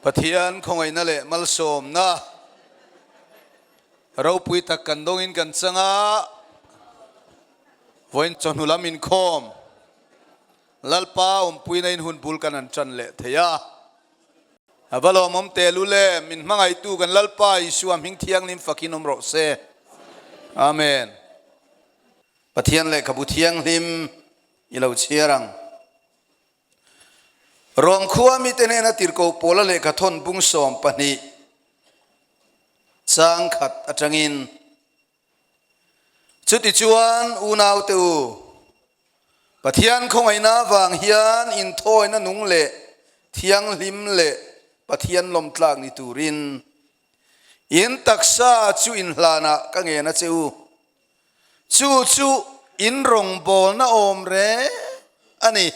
Pathian khawngaihna leh malsawmna ropui tak kan dawngin kan chang a, vawiin chawhnu lam inkhawm Lalpa awmpuina in hun bul kan han tan leh thei a. A va lawmawm teh lul e, min hmangaihtu kan Lalpa Isua hming thianghlim fakin awm rawh se. Amen. Pathian lehkhabu thianghlim i lo chhiar ang. Rom khua mite hnena tirhkoh Paula lehkha thawn bung 12 chang khat atangin, Chutichuan unaute u, Pathian khawngaihna avang hian inthawina nung leh thianghlim leh Pathian lawmtlak ni turin in taksa chu inhlanah ka ngen a che u. Chu chu in rawngbawlna awm reng a ni.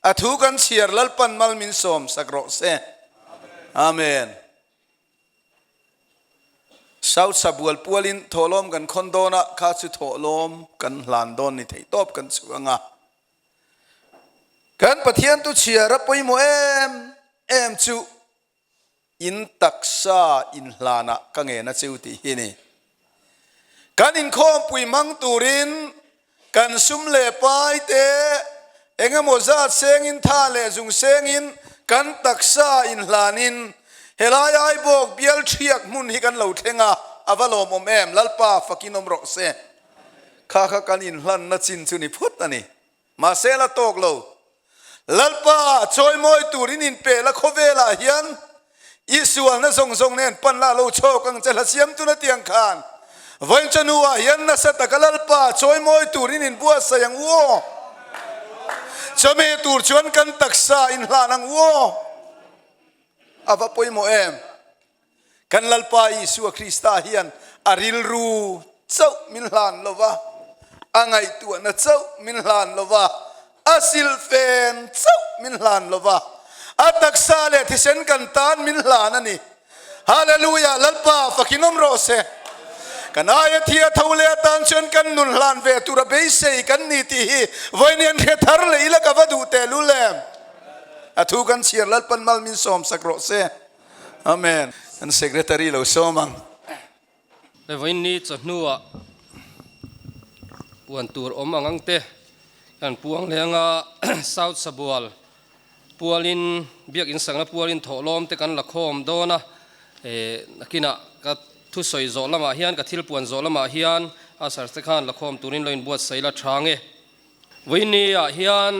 A thu kan chhiar Lalpan mal min sawm sak rawh se. Amen. South Sabual pualin thawhlawm kan khawn dawn a, kha chu thawhlawm kan hlan dawn ni theih tawp kan chhuang a. Kan Pathian tu chhiar a pawimawh em em chu In taksa inhlanah ka ngen a cheu tih hi ni. Kan inkhawmpui hmang turin kan sum leh pai te eng emaw zat sengin tha leh zung sengin kan taksa inhlanin helai Aibawk bial thiak hmun hi kan lo thleng a, a va lawmawm em, Lalpa fakin awm rawh se. Kha kha kan inhlanna chin chu ni phut a ni. Mahse la tawk lo. Lalpa chawimawi turin inpeh la khawvelah hian i sualna zawng zawng nen pan la lo chhawk ang che hla siam tuna tiang khan vawiin hian nasa taka Lalpa chawimawi turin inbuatsaih ang u aw. Chawhmeh tur chuan kan taksa inhlan ang u aw. A va pawimawh em? Kan Lalpa Isua Krista hian a rilru chauh min hlan lo va, a ngaihtuahna chauh min hlan lo va, a silfen chauh min hlan lo va, a taksa leh thisen kan tan min hlan a ni. Hallelujah! Lalpa fakin awm rawh se. Kan aia thi a tho leh atan chuan kan nun hlan ve tura beisei kan ni tih hi vawiin hian hre thar leh ila ka va duh tehlul em? A thu kan chhiar Lalpan mal min sawmsak rawh se. Amen. Kan Secretary lo sawm ang. Vawiin ni chawhnuah puan tur awm ang ang te kan puang leh anga South Sabual pualin Biakin sakna pualin thawhlawm te kan la khawm dawn a, nakinah ka thusawi zawh lamah hian ka thil puan zawh lamah hian ushers te khan la khawm turin lo inbuatsaih la tha nge. Vawiini ah hian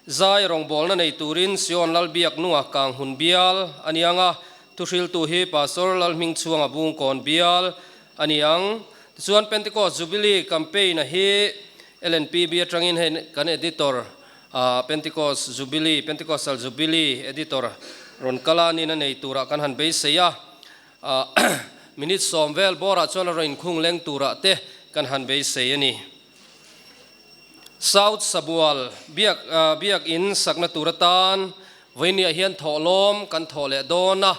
zai rawngbawlna nei turin Sion Lalbiak nunga kang hun bial a ni ang a, thuhriltu hi Pastor Lalhmingchhuanga Bungkawn bial a ni ang. Tichuan Pentecost Jubilee Campaign a hi LNPB atangin hei kan editor Pentecost Jubilee, Pentecostal Jubilee editor rawn kal a nina nei turah kan han beisei a, minute 10 vel bawrah chuan a rawn inkhung leng turah te kan han beisei a ni. South Sabual biak biak in sakna tur atan vawinia hian thawhlawm kan thawh leh dawn a,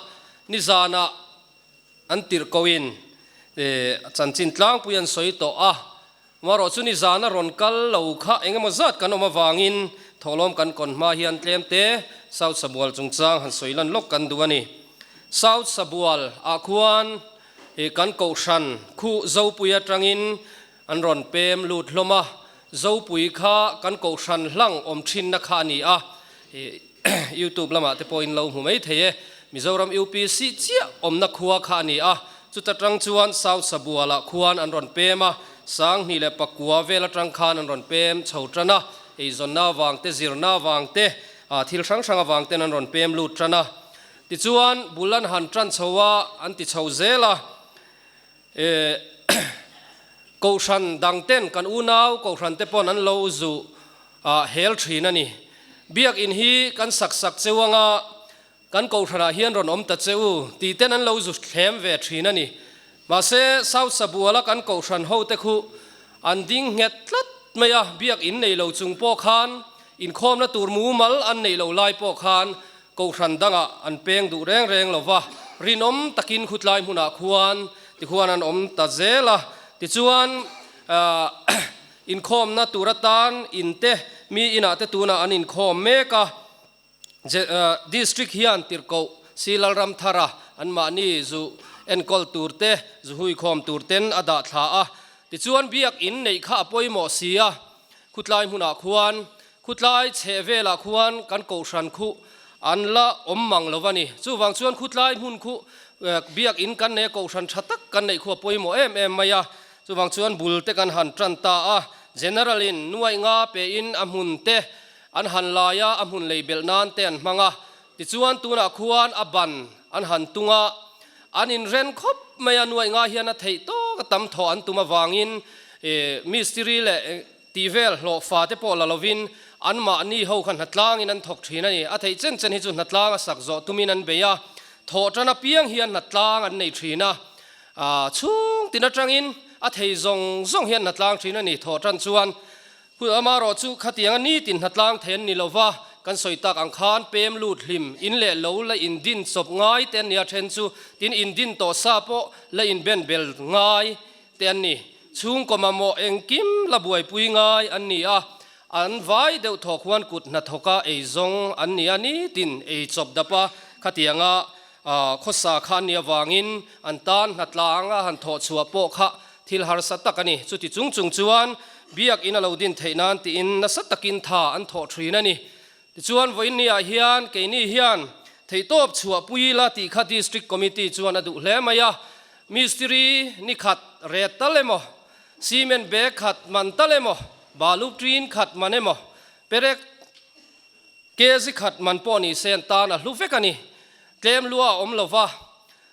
nizanah an tirh koin chanchin tlangpui an sawi tawh a, amaherawh chu nizana rawn kal lo kha eng emaw zat kan awm avangin thawhlawm kan kawn hma hian tlem te South Sabual chungchang han sawi lan lawk kan duh a ni. South Sabual ah khuan kan kohhran khuh Zopui atangin An rawn pem lut hlawm a, Zopui kha kan kohhran hlang awm thinna kha a ni a, YouTube lamah te pawhin lo hmu mai thei e. Mizoram UPC chiah awmna khua kha a ni a, chuta tang chuan South Sabualah khuan an rawn pem a, 2009 vel atang khan an rawn pem chho tan a, eizawnna avang te, zirna avang te, thil hrang hrang avang ten an rawn pem lut tan a. Tichuan bul an han tan chho a, an ti chho zel a. Kohhran dangten kan unau kohhran te pawn an lo zu hel thin a ni. Biakinn hi kan sak sak cheu anga kan kohhranah hian rawn awm ta cheu tih ten an lo zu thlem ve thin a ni. Mahse South Sabuala kan kohhran ho te khu an ding nghet tlat mai a, biakinn nei lo chung pawh khan inkhawmna tur mumal an neih lo lai pawh khan Kohhran dangah an peng duh reng reng lo va, rinawm takin khutlai hmunah khuan tikhuan an awm ta zel a. Tichuan, inkhawmna tur atan in te mi inah te tunah an inkhawm mek a. District hian tirhkoh Si Lalramthara anmahni zu enkawl tur te, zu huikhawm tur ten a dah thla a. Tichuan biak in neih kha a pawimawh si a, khutlai hmunah khuan, khutlai chheh velah khuan kan kohhran khuh an la awm mang lo a ni. Chuvang chuan khutlai hmun khu biak in kan nei a, kohhran tha tak kan neih khu a pawimawh em em mai a. Chuvang chuan bul te kan han tan ta a, General in nuaih nga pe in a hmun te an han lai a, a hmun lei belh nan te an hmang a. Tichuan tunah khuan a ban an han tung a, an inren khawp mai a, nuaih nga hian a theih tawk a tam thawh an tum avangin mistiri leh tih vel hlawh fa te pawh la lovin anmahni ho kha hnatlangin an thawk thin a ni. A theih chen chen hi chu hnatlang a sak zawh tumin an bei a, thawh tan apiang hian hnatlang an nei thin a, chhung tin atangin a thei zawng zawng hian hnatlang thin a ni. Thawh tan chuan Hun amarawh chu khatianga nitin hnatlang thei an ni lo va, kan sawi tak ang khan pem lut hlim in leh lo la in din chawp ngai te an ni a, then chu tin in din tawh sa pawh la in ben bel ngai te an ni. Chhungkaw mamawh engkim la buaipui ngai an ni a, an vai deuh thaw khuan kut hnathawka ei zawng an ni a, nitin ei chawp dap a, khatianga khawsa kha an nih avangin an tan hnatlang a han thawh chhuah pawh kha Thil harsa tak a ni. Chuti chung chung chuan Biakinn a lo din theih nan tiin nasa takin tha an thawh thin a ni. Tichuan vawiinniah hian keini hian theihtawp chhuahpui ila tih kha District Committee chuan a duh hle mai a. Mistiri ni khat ret tal emaw, cement bag khat man tal emaw, balu tin khat man emaw, perek kg khat man pawh ni se an tan a hlu vek a ni. Tlem lua a awm lova.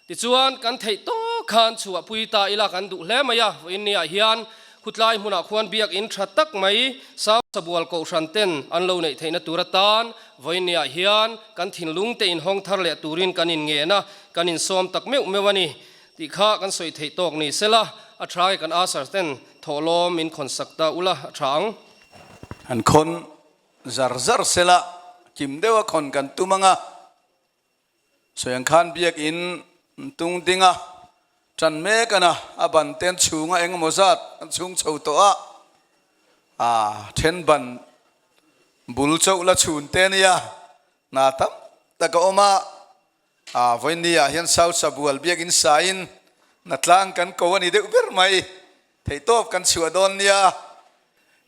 Tichuan, kan theih tawk khan chhuahpui ta ila kan duh hle mai a, vawiinniah hian khutlai hmunah khuan biakinn tha tak mai South Sabual Kohhran ten an lo neih theihna tur atan vawiinniah hian kan thinlung te inhawng thar leh turin kan inngen a, kan insawm tak meuh meuh a ni tih kha kan sawi theih tawk ni sela, a tha nge kan Usher ten thawhlawm min khawnsak ta ula a tha ang. Han khawn zar zar sela, kim deuha khawn kan tum ang a. Sawiang khan biakinn tung dinga tan mek ana, a ban ten chhunga eng emaw zat an chhung chho tawh a, a then ban bul chauh la chhun te ania, hna tam tak a awm a, a vawiinni ah hian South Sabual biakinn sain hnatlang kan ko a ni deuh ber mai, theihtawp kan chhuah dawn nia,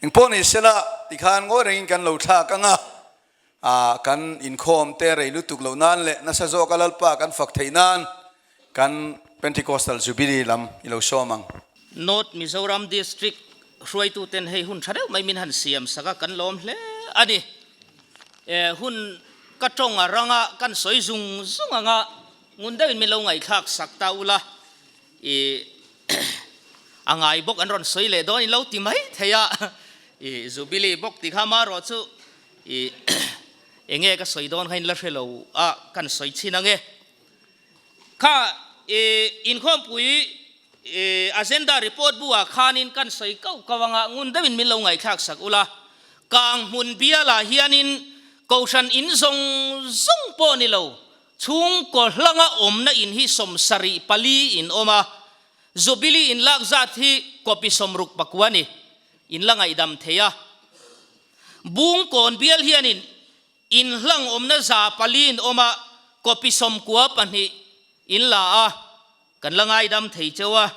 engpawh ni sela tikhan ngawi rengin kan lo thlak ang a. A kan inkhawm te rei lutuk loh nan leh nasa zawka Lalpa kan fak theih nan kan Pentecostal Jubilee lam i lo sawm ang. North Mizoram District hruaituten hei hun tha deuh mai min han siam sak a, kan lawm hle a ni. Hun ka tawng a ranga kan sawi zung zung anga ngun deuhin min lo ngaihthlak sak ta ula i a ngai bawk an rawn sawi leh dawn in lo ti mai thei a, i Jubilee bawk ti kha marawh chu I enge ka sawi dawn kha in la hre lo a, kan sawi chhin ange. Kha i inkhawmpui i agenda report bu ah khanin kan sawi kauh kauh anga ngun deuhin min lo ngaihthlak sak ula. Kang hmun bialah hianin Kohhran in zawng zawng pawh ni lo, chhungkaw hlanga awmna in hi 74 in awm a, Jubilee in lak zat hi copy 69 a ni, in la ngaihdam thei a. Bungkawn bial hianin inhlang awmna 400 in awm a, copy 92 in la a, kan la ngaidam thei cheu a.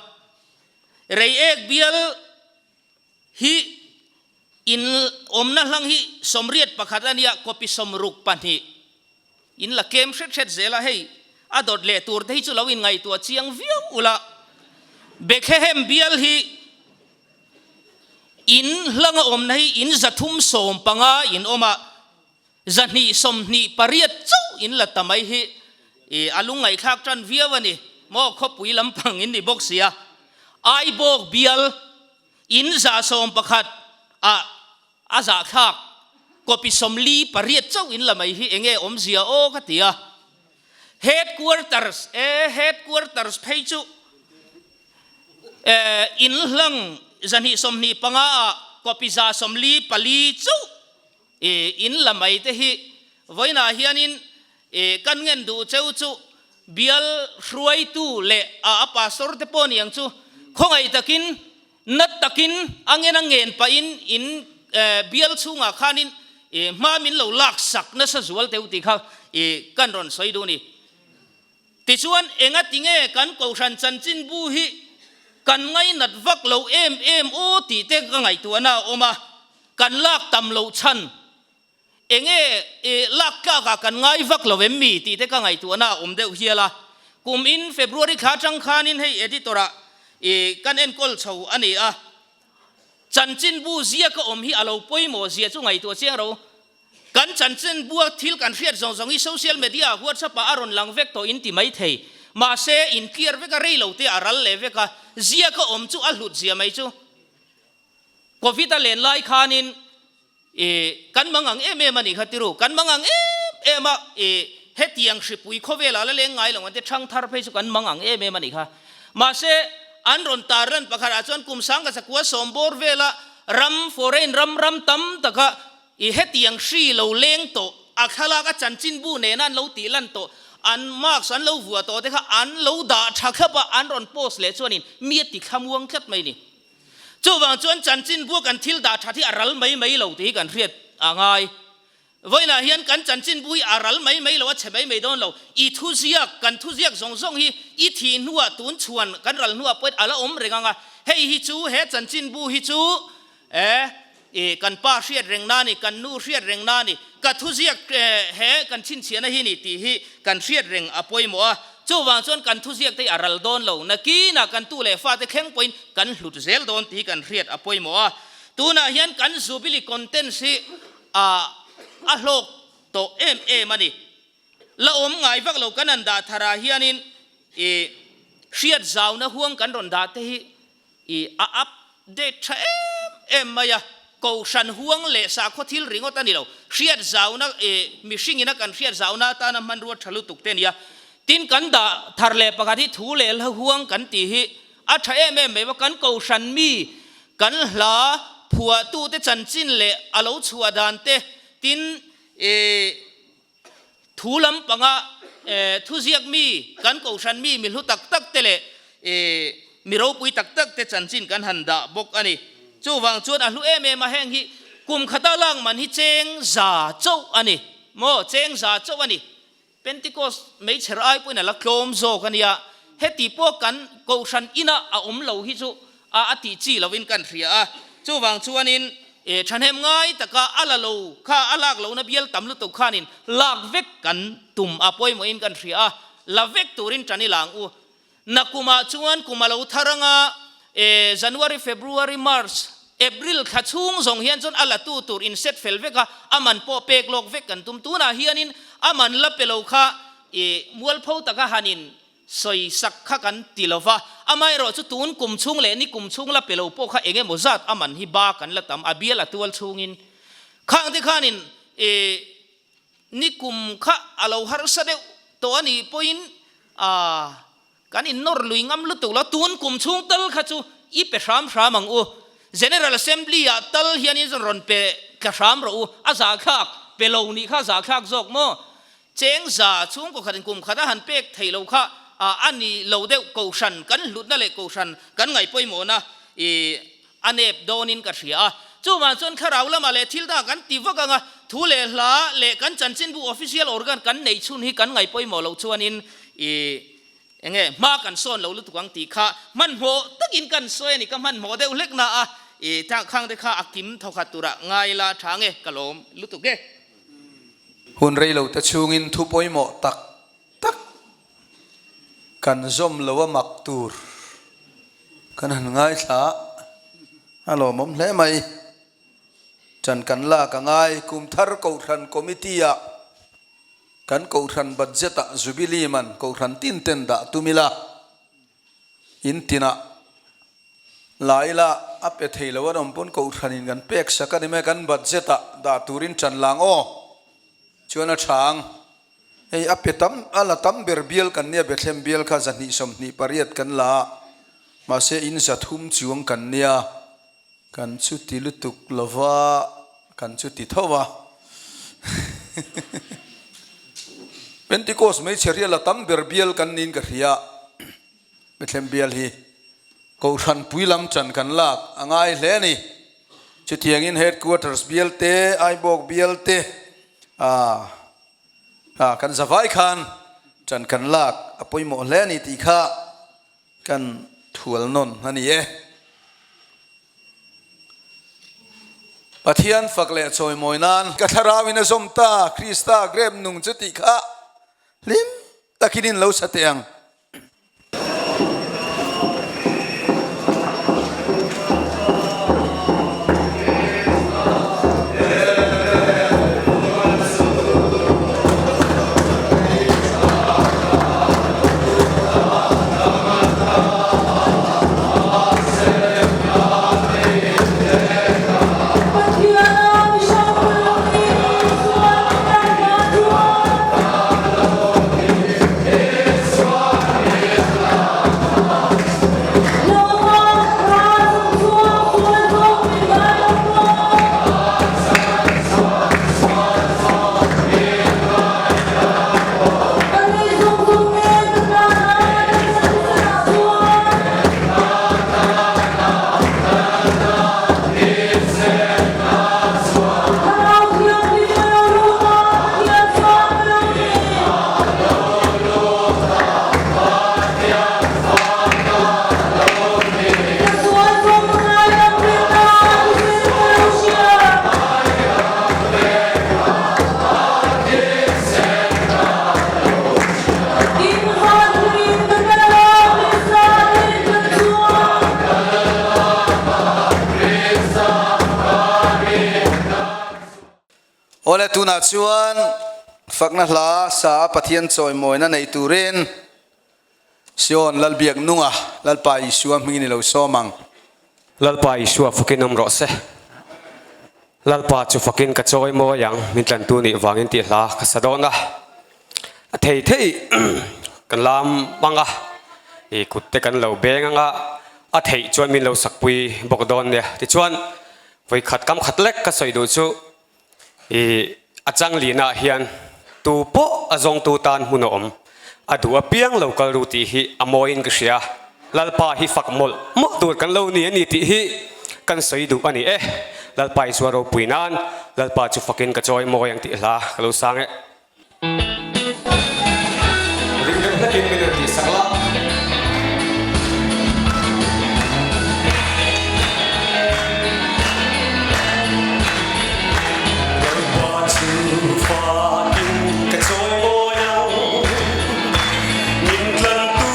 Reiek bial hi in awmna hlang hi 81 a nia, copy 62 in la tlem hret hret zel a, hei a dawt leh tur te hi chu lo inngaihtuah chiang viau ula. Bethlehem bial hi In hlanga awmna hi in 315 in awm a, 228 chauh in la ta mai hi i a lungngaihthlak tan viau a ni maw, khawpui lampang in ni bawk sia. Aibawk bial in 111 ah a zahthlak copy 48 chauh in la mai hi enge awmzia aw ka ti a. Headquarters e headquarters phei chu In hlang 225 ah copy 144 chauh in la mai te hi vawiinah hianin kan ngen duh cheu chu bial hruaitu leh a pastor te pawh niang chu khawngaih takin nat takin a ngen a ngen pahin in bial chhungah khanin hma min lo laksak nasa zual teu tih kha kan rawn sawi duh a ni. Tichuan, engatinge kan Kohhran chanchinbu hi kan ngainat vak lo em em aw tih te ka ngaihtuahna a awm a, kan lak tam loh chhan enge i lak tlakah kan ngai vak lo em mi tih te ka ngaihtuahna a awm deuh hial a. Kum in February thla atang khanin hei editor ah i kan enkawl chho a ni a, chanchinbu ziaka awm hi a lo pawimawh zia chu ngaihtuah chiang ro. Kan chanchin bua thil kan hriat zawng zawng hi social media ah WhatsApp ah a rawn lang vek tawh in ti mai thei. Mahse, in clear vek a rei lo te a ral leh vek a, ziak a awm chu a hlut zia mai chu. Covid a len lai khanin i kan mangang em em a nih kha tiru, kan mangang em em a i hetiang hripui khawvelah la leng ngai lo ang te thang thar phei chu kan mangang em em a nih kha. Mahse, an rawn tar lan pakhatah chuan kum sangka chakua sawm bawr vela ram foreign ram ram tam taka I hetiang hri lo leng tawh, a thlalak a chanchinbu nena an lo tih lan tawh, an mask an lo vuah tawh te kha an lo dah tha thlap a, an rawn post leh chuanin mi a ti thlamuang tlat mai ni. Chuvang chuan chanchinbua kan thil dah that hi a ral mai mai lo tih hi kan hriat a ngai. Vawiinah hian kan chanchinbu hi a ral mai mai lo, a chhe mai mai dawn lo. I thuziak, kan thuziak zawng zawng hi i thih hnuah tun chhuan kan ral hnuah pawhin a la awm reng ang a, hei hi chu he chanchinbu hi chu E, i kan pa hriat reng na ni, kan nu hriat reng na ni, ka thuziak he kan chhinchhiahna hi ni tih hi kan hriat reng a pawimawh a. Chuvang chuan kan thuziak te hi a ral dawn lo, nakinah kan tu leh fate thleng pawhin kan hlut zel dawn tih hi kan hriat a pawimawh a. Tunah hian kan Jubilee contents hi a a hlawk tawh em em a ni. La awm ngai vak lo kan han dah tharah hianin i hriat zauna huang kan rawn dah te hi I a update tha em em mai a, kohhran huang leh sakhaw thil ringawt a ni lo, hriat zauna i mihring ina kan hriat zauna atana hmanrua tha lutuk te a ni a. Tin, kan dah thar leh pakhat hi thu leh hla huang kan tih hi a tha em em mai va, kan kohhran mi kan hla phuahtute chanchin leh a lo chhuah dan te, tin i Thu lampanga thuziak mi, kan kohhran mi mi hlu tak tak te leh mi ropui tak tak te chanchin kan han dah bawk a ni. Chuvang chuan a hlu em em a, heng hi kum khata lak man hi cheng za chauh a ni maw? Cheng za chauh a ni. Pentecost meichher ai pawhin a la tlawm zawk a nia. Heti pawh kan kohhran inah a awm lo hi chu a a tih chi lovin kan hria a, chuvang chuanin thahnem ngai taka a la lo kha a lak lohna bial tam lutuk khanin lak vek kan tum a pawimawhin kan hria a, la vek turin tan i lang u. Nakumah chuan kum a lo thar anga January, February, March, April thla chhung zawng hian chuan a la tu tur in set fel vek a, a man pawh pek lawk vek kan tum. Tunah hianin a man la pe lo kha mualpho taka hanin Sawi sak kha kan ti lo va, amaherawh chu tun kum chhung leh ni kum chhung la pe lo pawh kha eng emaw zat a man hi ba kan la tam, a bial a tual chhungin. Khang te khanin i ni kum kha a lo harsa deuh tawh a nih pawhin a kan innawr lui ngam lutuk lo, tun kum chhung tal kha chu i pe hram hram ang u. General Assembly ah tal hianin rawn pe tla hram rawh u, a zahthlak pe lo nih kha a zahthlak zawk maw? Cheng za chhungkaw khatin kum khat a han pek theih lo kha a ni lo deuh kohhran kan hlutna leh kohhran kan ngaih pawimawhna i a nep dawnin ka hria a. Chuvang chuan thlarau lamah leh thil dangah kan ti vak ang a, thu leh hla leh kan chanchinbu official organ kan neih chhun hi kan ngaih pawimawh loh chuanin i enge hma kan sawn lo lutuk ang tih kha hmanhmawh takin kan sawi a ni. Ka hmanhmawh deuh hlek na a, i khang te kha a kim thawkhat turah ngai la tha nge ka lawm lutuk e. Hun rei lo te chhungin thu pawimawh tak tak kan zawm lo a mak tur kan han ngaithla a lawmawm hle mai. Ṭan kan lak a ngai. Kum thar Kohhran Committee ah kan Kohhran budget ah Jubilee man Kohhran tin ten dah tum ila. In tinah la ila a pe thei lo an awm pawn kohhranin kan pek sak a ni mai kan budget ah dah turin ṭan lang aw chuan a ṭha ang. Hei a pe tam a la tam ber bial kan nia Bethlehem bial kha 228 kan la a mahse in 300 chuang kan nia kan chu ti lutuk lova kan chu ti tho a Pentecost hmeichhe rial a tam ber bial kan niin ka hria. Bethlehem bial hi Kohhran pui lam chan kan lak a ngai hle a ni. Chutiangin Headquarters bial te, Aibawk bial te ah kan zavai khan. Ṭan kan lak a pawimawh hle a ni tih kha kan thual nawn a ni e. Pathian fak leh chawimawi nan ka thlarau in a zawm ta, Krista grep nung chu tih kha hlim takin in lo sa teh ang. Awle tunah chuan fakna hla sa a Pathian chawimawina nei turin Sion Lalbiak nunga Lalpa Isua hmingin i lo sawm ang. Lalpa Isua fakin awm rawh se. Lalpa chu fakin ka chawimawi ang, min tlantu nih vangin tih hla ka sa dawn a. A thei thei kan lam ang a, i kut te kan lo beng ang a, a theih chuan min lo sakpui bawk dawn nia. Tichuan, vawikhat kam khat lek ka sawi duh chu i a changlina ah hian tu pawh a zawngtu tan hmun a awm, a duh apiang lo kal ru tih hi a mawiin ka hria. Lalpa hi fak mawlh mawlh tur kan lo ni a ni tih hi kan sawi duh a ni e. Lalpa Isua ropui nan Lalpa chu fakin ka chawi mawi ang tih hla ka lo sang e. Ring deuh hlekin min rawn tihsak la. Lalpa chu fakin ka chawi mawi ang, min tlantu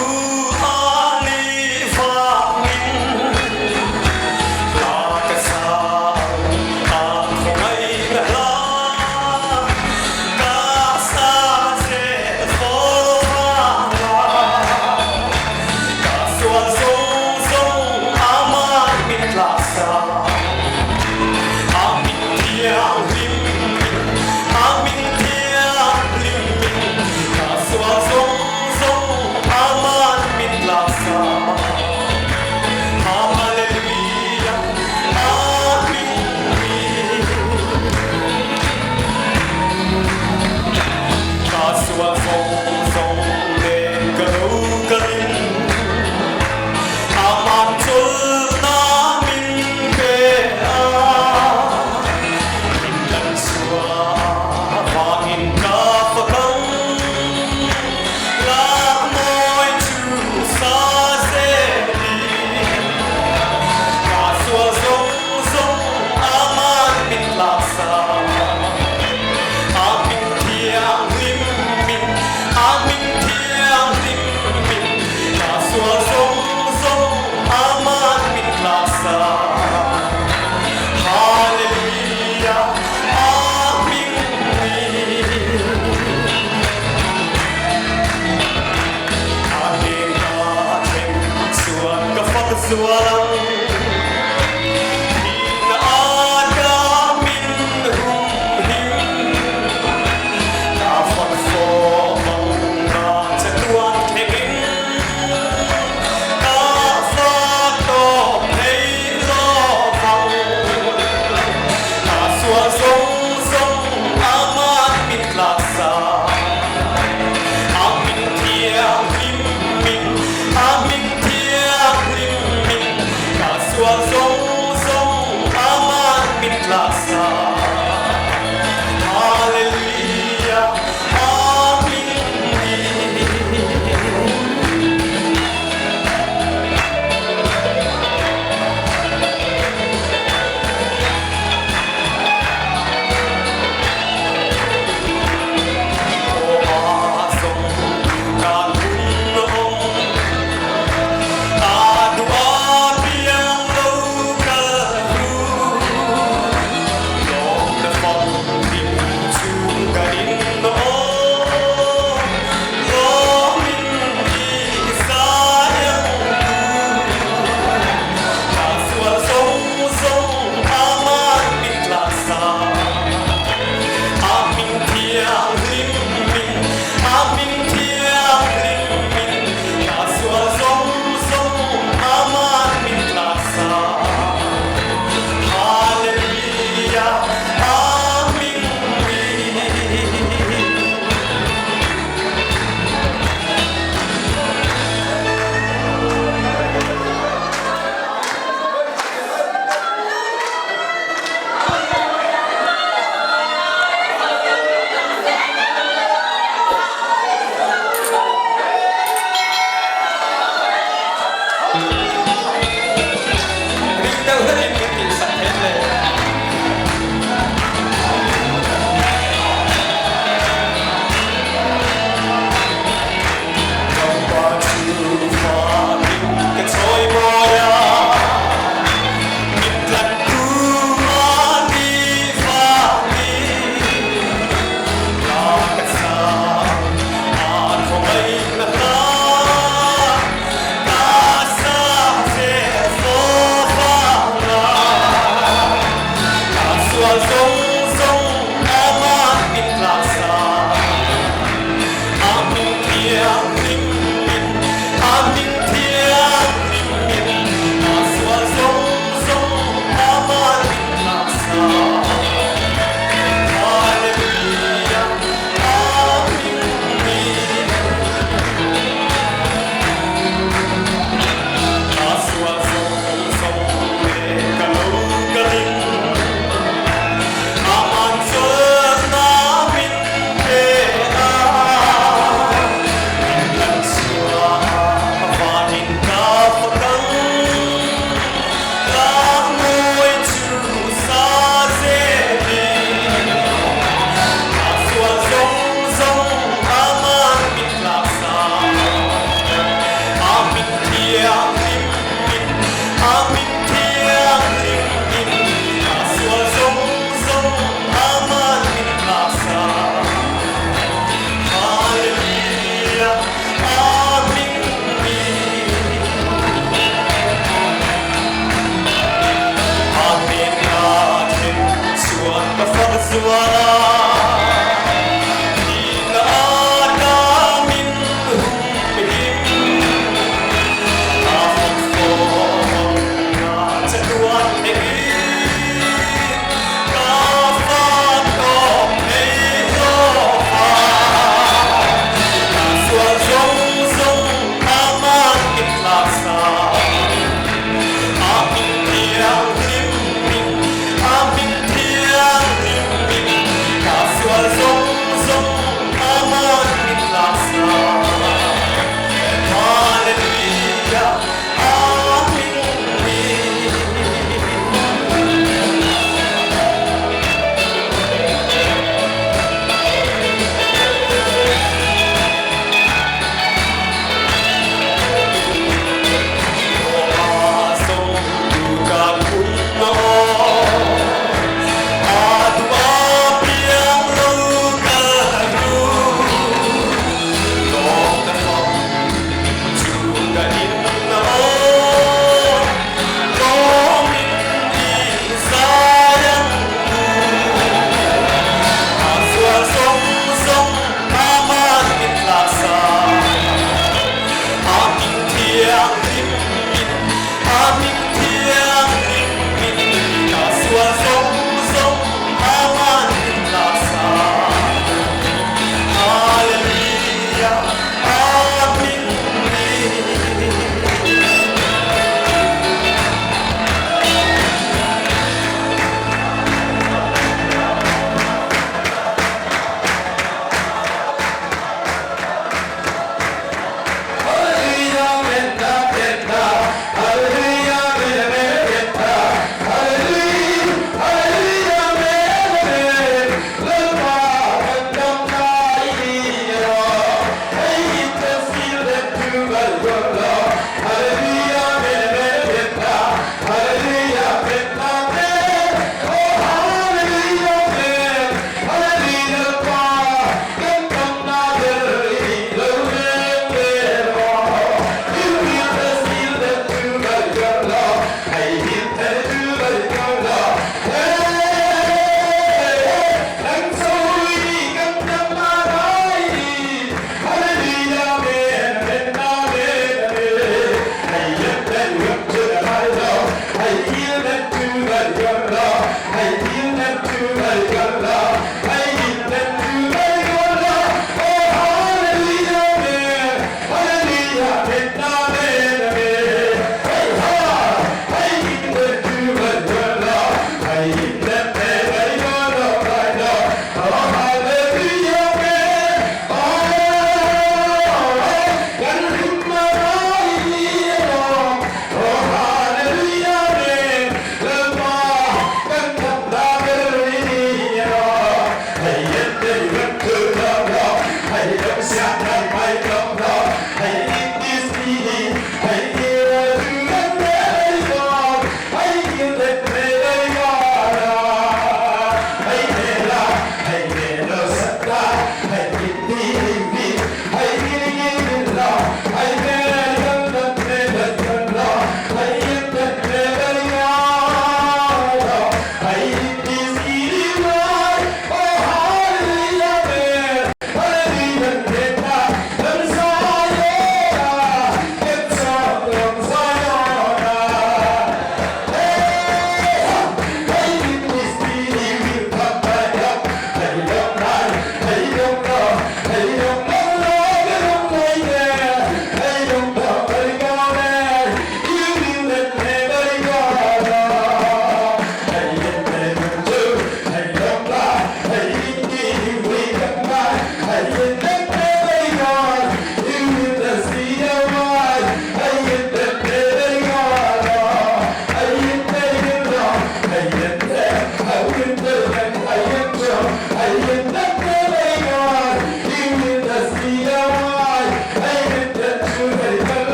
a nih vangin. Hla ka sa ang a khawngaihna hla. Ka sa zel fo vanga, ka sual zawng zawng amah min tlaksa. A min thianghlim min, a min thianghlim min, ka sual zawng zawng amah min tlaksa. Hallelujah, Amen. Ka sual zawng zawng nen ka lo kalin Aman chawlhna min pe a, min lan chhuah vangin ka fakang Lakmawi chu sa zelin Ka sual zawng zawng Aman min tlaksa. A hming thianghlim min, a hming thianghlim min, ka sual zawng zawng Aman min tlaksa. Hallelujah, a hming min. A hming ka thleng chuan ka fak zual ang.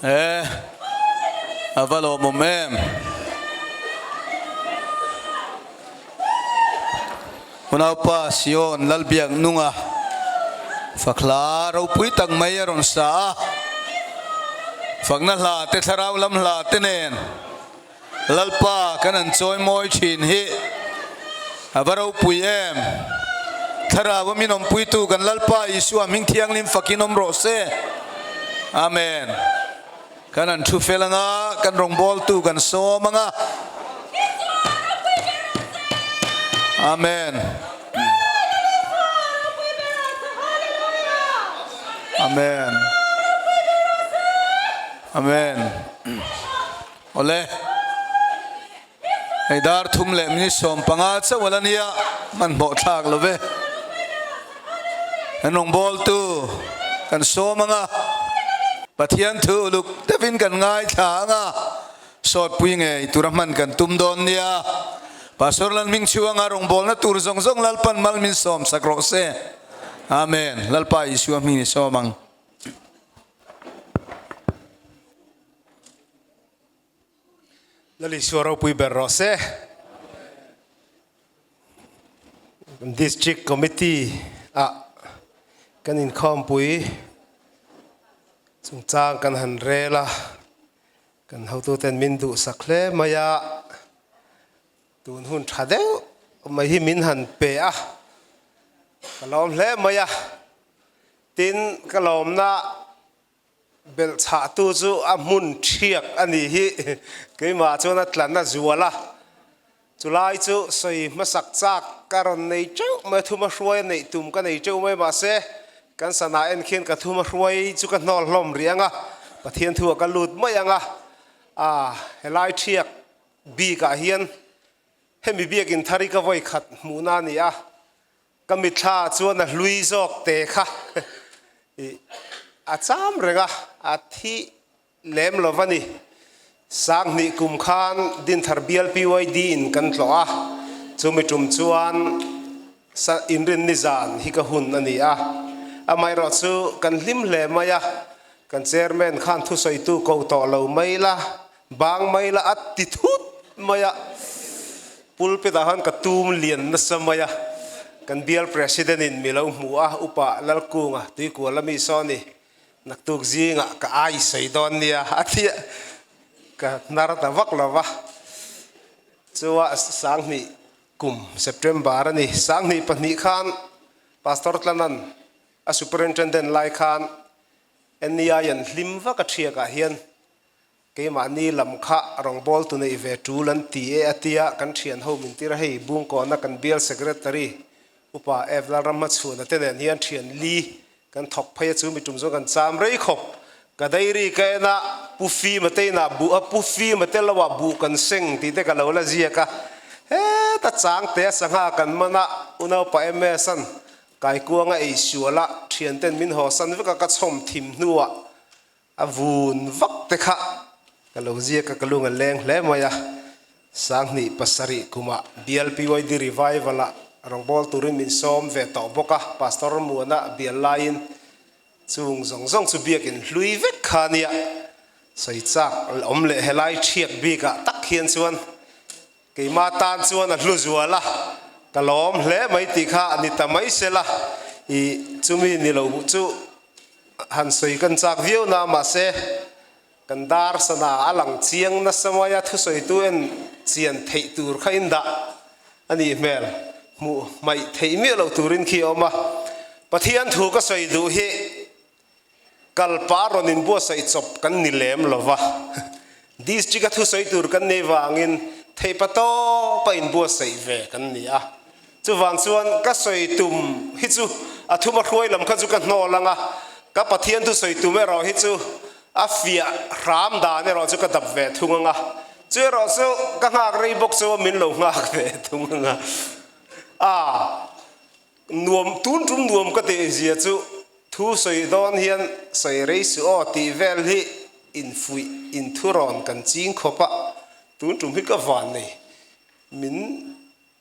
E, a va lawmawm em. Unaupa Sion Lalbiak Nunga fakhla ropui tak mai a rawn sa a, fakna hla te thlarau lam hla te nen Lalpa kan an chawi mawi thin hi a va ropui em. Thlarau a min awmpuitu kan Lalpa Isua hming thianghlim fakin awm rawh se. Amen. Kan an thu fel anga, kan rawngbawltu kan sawm anga. Amen. Amen. Amen. Awle. Hei dar thum leh minute 15 chauh ala nia, hmanhmawh thlak lo ve. Kan rawngbawltu kan sawm anga, Pathian thu uluk deuhin kan ngaithla anga, sawtpui ngei tura hman kan tum dawn nia. Pastor Lalhming chhuanga rawngbawlna tur zawng zawng Lalpan mal min sawm sak rawh se. Amen. Lalpa Isua hming i sawm ang. Lal Isua ropui ber rawh se. District Committee ah kan inkhawmpui chungchang kan han rel a, kan hotuten min duhsak hle mai a, tun hun tha deuh mai hi min han pe a, ka lawm hle mai a, tin ka lawmna Belhchhahtu chu a hmun thiak a nih hi. Keimah chuan a tlan a zual a, chulai chu sawi hmasak chak ka rawn nei teuh mai, thuma hruai a neih tum ka nei teuh mai mahse kan sana en khian ka thuma hruai chu ka hnawl hlawm rih ang a, Pathian thu ah ka lut mai ang a, ah helai thiak bik ah hian hemi biakin thar hi ka vawi khat hmuhna a ni a, Ka mitthla chuan a hlui zawk te kha i a cham reng a, a thi lem lo va ni. Sanghnih kum khan Dinthar bial PYD in kan tlawh a, chumi tum chuan inrinni zan hi ka hun a ni a. Amaherawh chu kan hlim hle mai a, kan chairman khan thusawitu ko tawh lo mai la, Bang mai la a ti thut mai a, pulpit ah khan ka tum lian nasa mai a, kan bial president in mi lo hmu a, upa Lalkunga tuikual ami saw ni, naktuk zingah ka ai sawi dawn nia a ti a, ka hnar ta vak lo va, chua 2000 kum September a ni, 2002 khan Pastor Tlanan a superintendent lai khan NEI an hlim vak a thiak ah hian Keimahni lam kha rawngbâwl tu neih ve ṭul an ti e a tia kan ṭhian ho min tir a, hei Bungkawna kan bial Secretary Upa F Lalramhmachhuna te nen hian ṭhian li kan thawk phei a, chu mi ṭum zawng kan cham rei khawp. Ka diary ka en a, Pu Fima te inah buh a, Pu Fima te lo ah buh kan seng tih te ka lo la ziak a, heta changte a sangha kan man a, unaupa MS an kaikuanga ei sual a, ṭhianten min hawsan vek a, ka chhawm thim hnuah A vun vak te kha ka lo ziak a, ka lung a leng hle mai a. 2007 kumah bial PYD Revival ah rawngbâwl turin min sawm ve tawh bawk a, Pastor Muana bial laiin chung zawng zawng chu biakin hlui vek kha a nia. Sawi chak awm leh helai thiak bikah tak hian chuan keimah tan chuan a hlu zual a. Ka lawm hle mai tih kha a ni ta mai sela, i chumi ni lo chu han sawi kan chak viau na mahse kan dar sana a lang chiang nasa mai a, thusawitu en chian theih tur kha in dah a nih hmel, hmuh hmaih theih miah loh turin khi a awm a. Pathian thu ka sawi duh hi Kalpa rawn inbuatsaih chawp kan ni lem lo va, District-a thusawi tur kan nei vangin theihpa tawpa inbuatsaih ve kan ni a. Chuvang chuan ka sawi tum hi chu a thuma hruai lam kha chu ka hnawl ang a, ka Pathian thusawi tum erawh hi chu a fiah hram dan erawh chu ka dap ve thung ang a. Chu erawh chu ka nghak rei bawk chu a min lo nghak ve thung ang a. A nuam tun tum nuam ka tih zia chu Thu sawi dawn hian sawi rei suh aw tih vel hi infuih inthurawn kan ching khawp a, tun tum hi ka van nei. Min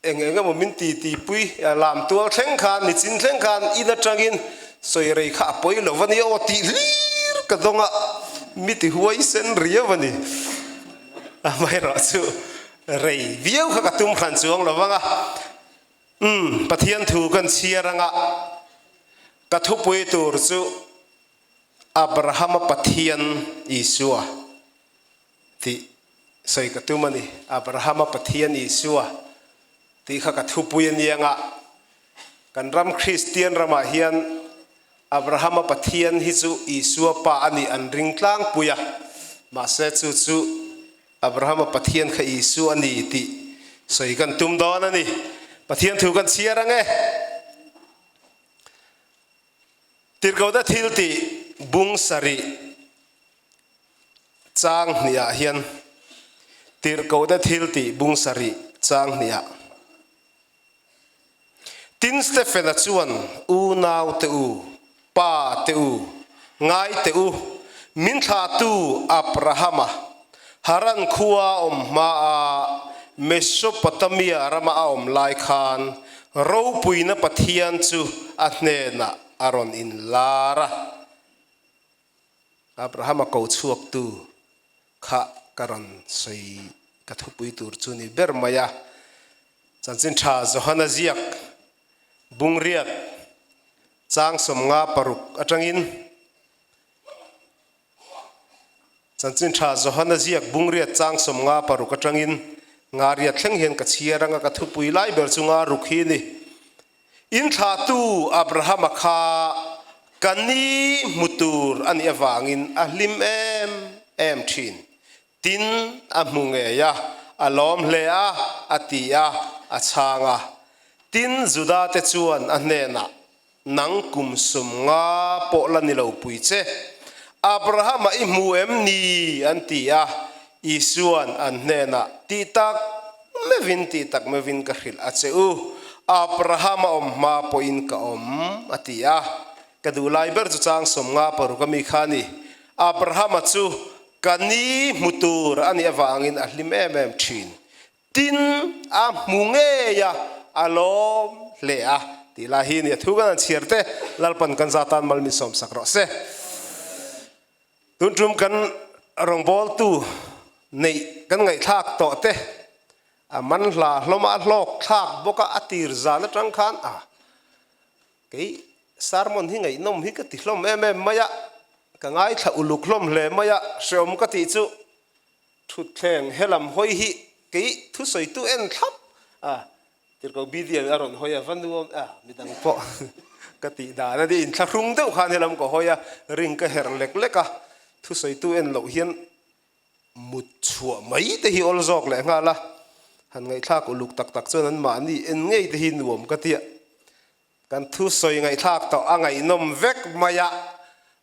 eng eng emaw min ti ti pui lam tual thleng khan nichin thleng khan in atangin sawi rei kha a pawi lo va nia aw tih hlir ka dawng a, mi ti huai sen riau a ni. Amaherawh chu rei viau kha ka tum hran chuang lo vang a. Umm, Pathian thu kan chhiar anga ka thupui tur chu Abrahama Pathian Isua tih sawi ka tum a ni. Abrahama Pathian Isua tih kha ka thupui a ni anga kan ram Kristian ramah hian Abrahama Pathian hi chu Isua pa a nih an ring tlangpui a, mahse chu chu Abrahama Pathian kha Isua a ni tih sawi kan tum dawn a ni. Pathian thu kan chhiar ang e. Tirhkohna thil tih bung sarih chang hniah hian Tirhkohna thil tih bung sarih chang hniah Tin Stephen-a chuan, Unau te u, pa te u, ngai te u, min thlahtu Abrahama, Haran khua awm hmaa Mesopotamia rama a awm lai khan ropuina Pathian chu a hnenah a rawn inlar a. Abrahama ko chhuaktu kha ka rawn sawi ka thupui tur chu ni ber mai a. Chanchin tha Johana ziak bungriat chang 56 atangin Chanchin tha Johana ziak bungriat chang 56 atangin ngariat thleng hian ka chhiar anga ka thupui lai ber chu nga ruk hi ni. In thlahtu Abrahama kha ka ni hmu tur a nih avangin a hlim em em thin. Tin, a hmu ngei a, a lawm hle a, a ti a, a chhang a. Tin, Juda-te chuan a hnenah, Nang kum 50 pawh la ni lo pui che, Abrahama i hmu em ni? an ti a. Isua'n an hnenah, Tih tak meuhin, tih tak meuhin ka hrilh a che u, Abrahama awm hma pawhin ka awm, a ti a. Ka duh lai ber chu chang 56 a mi kha a ni. Abrahama chu ka ni hmu tur a nih avangin a hlim em em thin. Tin, a hmu ngei a, a lawm hle a tih lai hi nia thu kan han chhiar te Lalpan kan za tan mal min sawmsak rawh se. Tun tum kan rawngbawltu neih kan ngaihthlak tawh te a man hla hlawm a, a hlawk thlak bawk a, a tir zan atang khan a Kei sermon hi ngaihnawm hi ka ti hlawm em em mai a, ka ngaithla uluk hlawm hle mai a, hreawm ka tih chu thutthleng helam hawi hi kei thusawitu en thlap a, tirhkoh BDN a rawn hawi a, va nuam a, midang pawh ka tih dan a ni, inthlahrung deuh khan helam ka hawi a, ring ka herh lek lek a, thusawitu en loh hian mut chhuah mai te hi awl zawk leh nghal a, han ngaihthlak uluk tak tak chuan an mahni en ngei te hi nuam ka tia. Kan thu sawi ngaihthlak tawh a ngaihnawm vek mai a,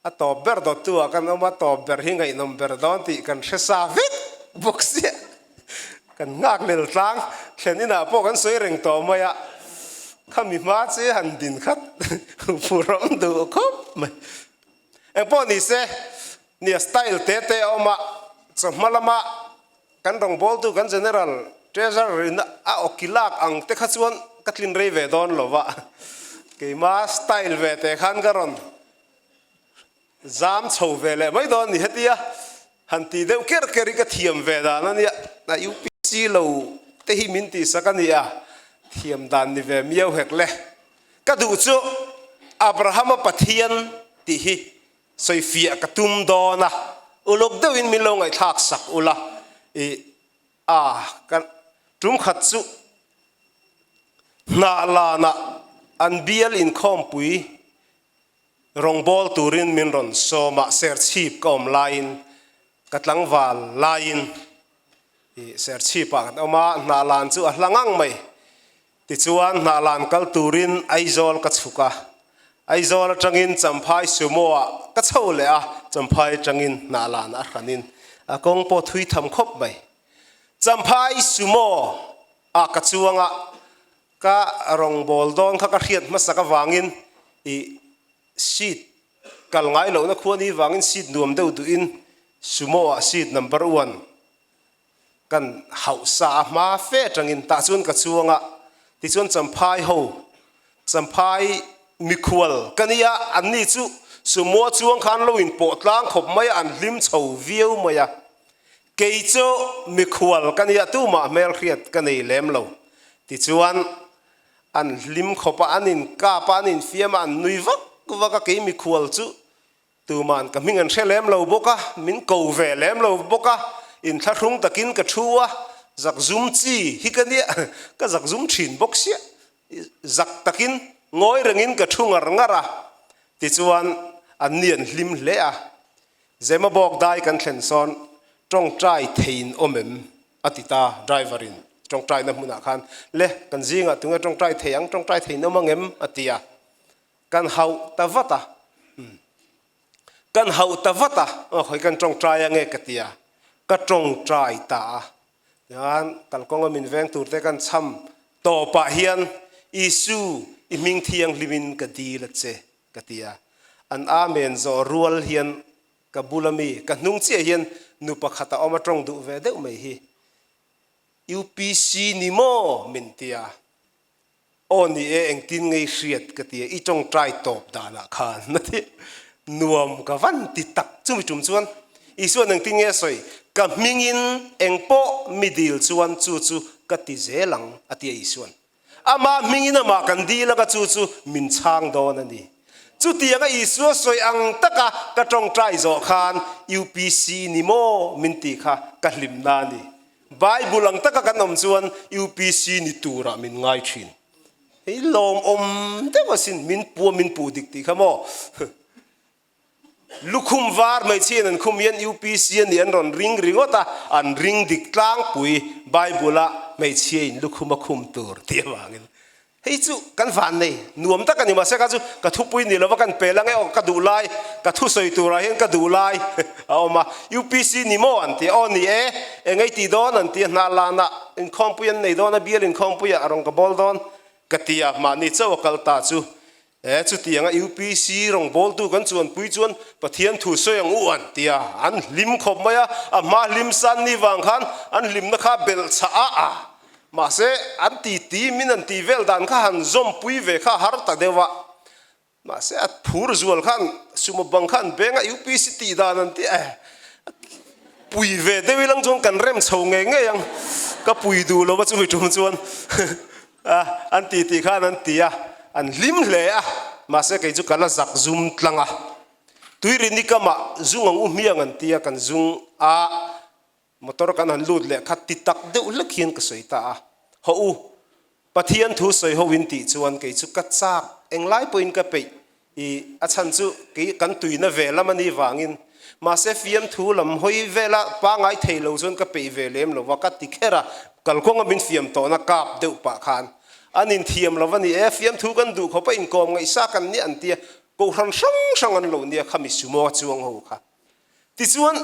a tawp ber dawttu ah kan awm a, tawp ber hi ngaihnawm ber dawn tih kan hre sa vek bawk sia. Kan nghak lel tlang thlen inah pawh kan sawi reng tawh mai a, khami hma che han din khat phurawm duh khawp mai. Engpawh ni se, nia style te te a awm a, chawhma lama kan rawngbawltu kan General Treasurer in a awki lak ang te kha chuan ka tlin rei ve dawn lo va, keima style ve te khan ka rawn zam chho ve leh mai dawn ni hetia han ti deuh ker ker hi ka thiam ve dan a nia, a UPC lo te hi min tihsak a ni a. Thiam dan ni ve miau hek le. Ka duh chu Abrahama Pathian tih hi sawifiah ka tum dawn a, uluk deuhin min lo ngaihthlak sak ula i a ka tum khat chu hnah lanah an bial inkhawmpui Rawngbawl turin min rawn sawm a, Serchhip ka awm laiin ka tlangval laiin i Serchhipah kan awm a, Hnahlan chu a hla ngang mai. Tichuan Hnahlan kal turin Aizawl ka chhuk a, Aizawl atangin Champhai Sumo ah ka chho leh a, Champhai atangin Hnahlan a hranin a kawng pawh thui tham khawp mai. Champhai Sumo ah ka chuang a, Ka rawngbâwl dâwn kha ka hriat hmasak avângin i seat kal ngai lohna khua ni vângin seat nuam deuh duhin Sumo ah seat number one kan hauh sa a hma fe atangin tah chuan ka chuang a, tichuan Champhai ho Champhai mikhual ka nia anni chu Sumo a chuang khan lo inpawh tlang khawp mai a an hlim chho viau mai a. Kei chu mikhual ka nia tumah hmelhriat ka nei lem lo. Tichuan, an hlim khawp a, an inkap a, an infiam a, an nui vak vak a, kei mikhual chu tuma'n ka hming an hre lem lo bawk a, min ko ve lem lo bawk a, inthlahrung takin ka thu a, zakzum chi hi ka nia, ka zakzum thin bawk sia, zak takin ngawi rengin ka thu ngar ngar a, tichuan anni an hlim hle a. Zemabawk dai kan thlen sawn tawngtai theiin awm em? a ti ta, driver in tawngtaina hmunah khan le kan zingah tunge tawngtai thei ang, tawngtai theiin awm ang em? a ti a, kan hauh ta vat a, umm kan hauh ta vat a, aw khawi kan tawngtai ange ka ti a, ka tawngtai ta a, tichuan kalkawnga min veng turte kan cham tawpah hian Isu i hming thianghlimin ka dil a che. Ka ti a, an amen zawh rual hian ka bula mi, ka hnung chiah hian nu pakhat a awm a tawng duh ve deuh mai hi. UPC ni maw? min ti a, aw ni e engtin ngei hriat ka ti a, i tawngtai tawp danah khan a ti. Nuam ka van ti tak chumi tum chuan Isuan engtin nge a sawi, ka hmingin engpawh mi dil chuan chu chu ka ti zel ang a ti a Isuan. Amah hmingin amah kan dil anga chu chu min chhang dawn a ni. Chutianga Isua sawi ang taka ka tawngtai zawh khan UPC ni maw min tih kha ka hlimna a ni. Bible ang taka kan awm chuan UPC ni turah min ngai thin. Hei lawmawm deuh asin min pua min puh dik tih kha maw. Lukhum var hmeichhiain an khum hian UPC a nih an rawn ring ringawt a, an ring dik tlangpui Bible-a hmeichhiain lukhum a khum tur tih avangin. Hei chu kan van nei nuam tak a ni, mahse kha chu ka thupui ni lova kan pel ang e aw ka duh lai, ka thusawi turah hian ka duh lai a awm a, UPC ni maw an ti a, aw ni e, eng ei tih dawn an ti a, hnah lanah inkhawmpui an nei dawn a, bial inkhawmpuiah a rawn ka bawl dawn ka ti a, mahni chauh a kal ta chu E, chutianga UPC rawngbawltu kan chuanpui chuan Pathian thu sawi ang u an ti a, an hlim khawp mai a, a hma hlim san ni vang khan an hlimna kha belh chhah a a, mahse an ti ti min an tih vel dan kha han zawmpui ve kha har ta deuh a, mahse a phur zual khan suma bang kha an beng a UPC tih dan an ti a, pui ve deuh ilang chuan kan rem chho ngei ngei ang, ka pui duh lo va chumi tum chuan. A, an ti tih khan an ti a, an hlim hle a, mahse kei chu ka la zak zum tlang a. Tuirini kamah zung ang u hmiang an ti a, kan zung a, motor kan han lut leh kha ti tak deuh hlek hian ka sawi ta a, Hawh u, Pathian thu sawi ho in tih chuan kei chu ka chak englai pawhin ka peih I a chhan chu kei kan tuina ve lam a nih vangin mahse fiamthu lam hawi vela pangai thei lo chuan ka peih ve lem lo va ka ti kher a, kalkawnga min fiam tawhna kap deuh pah khan an inthiam lo a ni e, fiamthu kan duh khawp a inkawm ngaihsa kan nia an tia, kohhran hrang hrang an lo nia khami sumo a chuang ho kha. Tichuan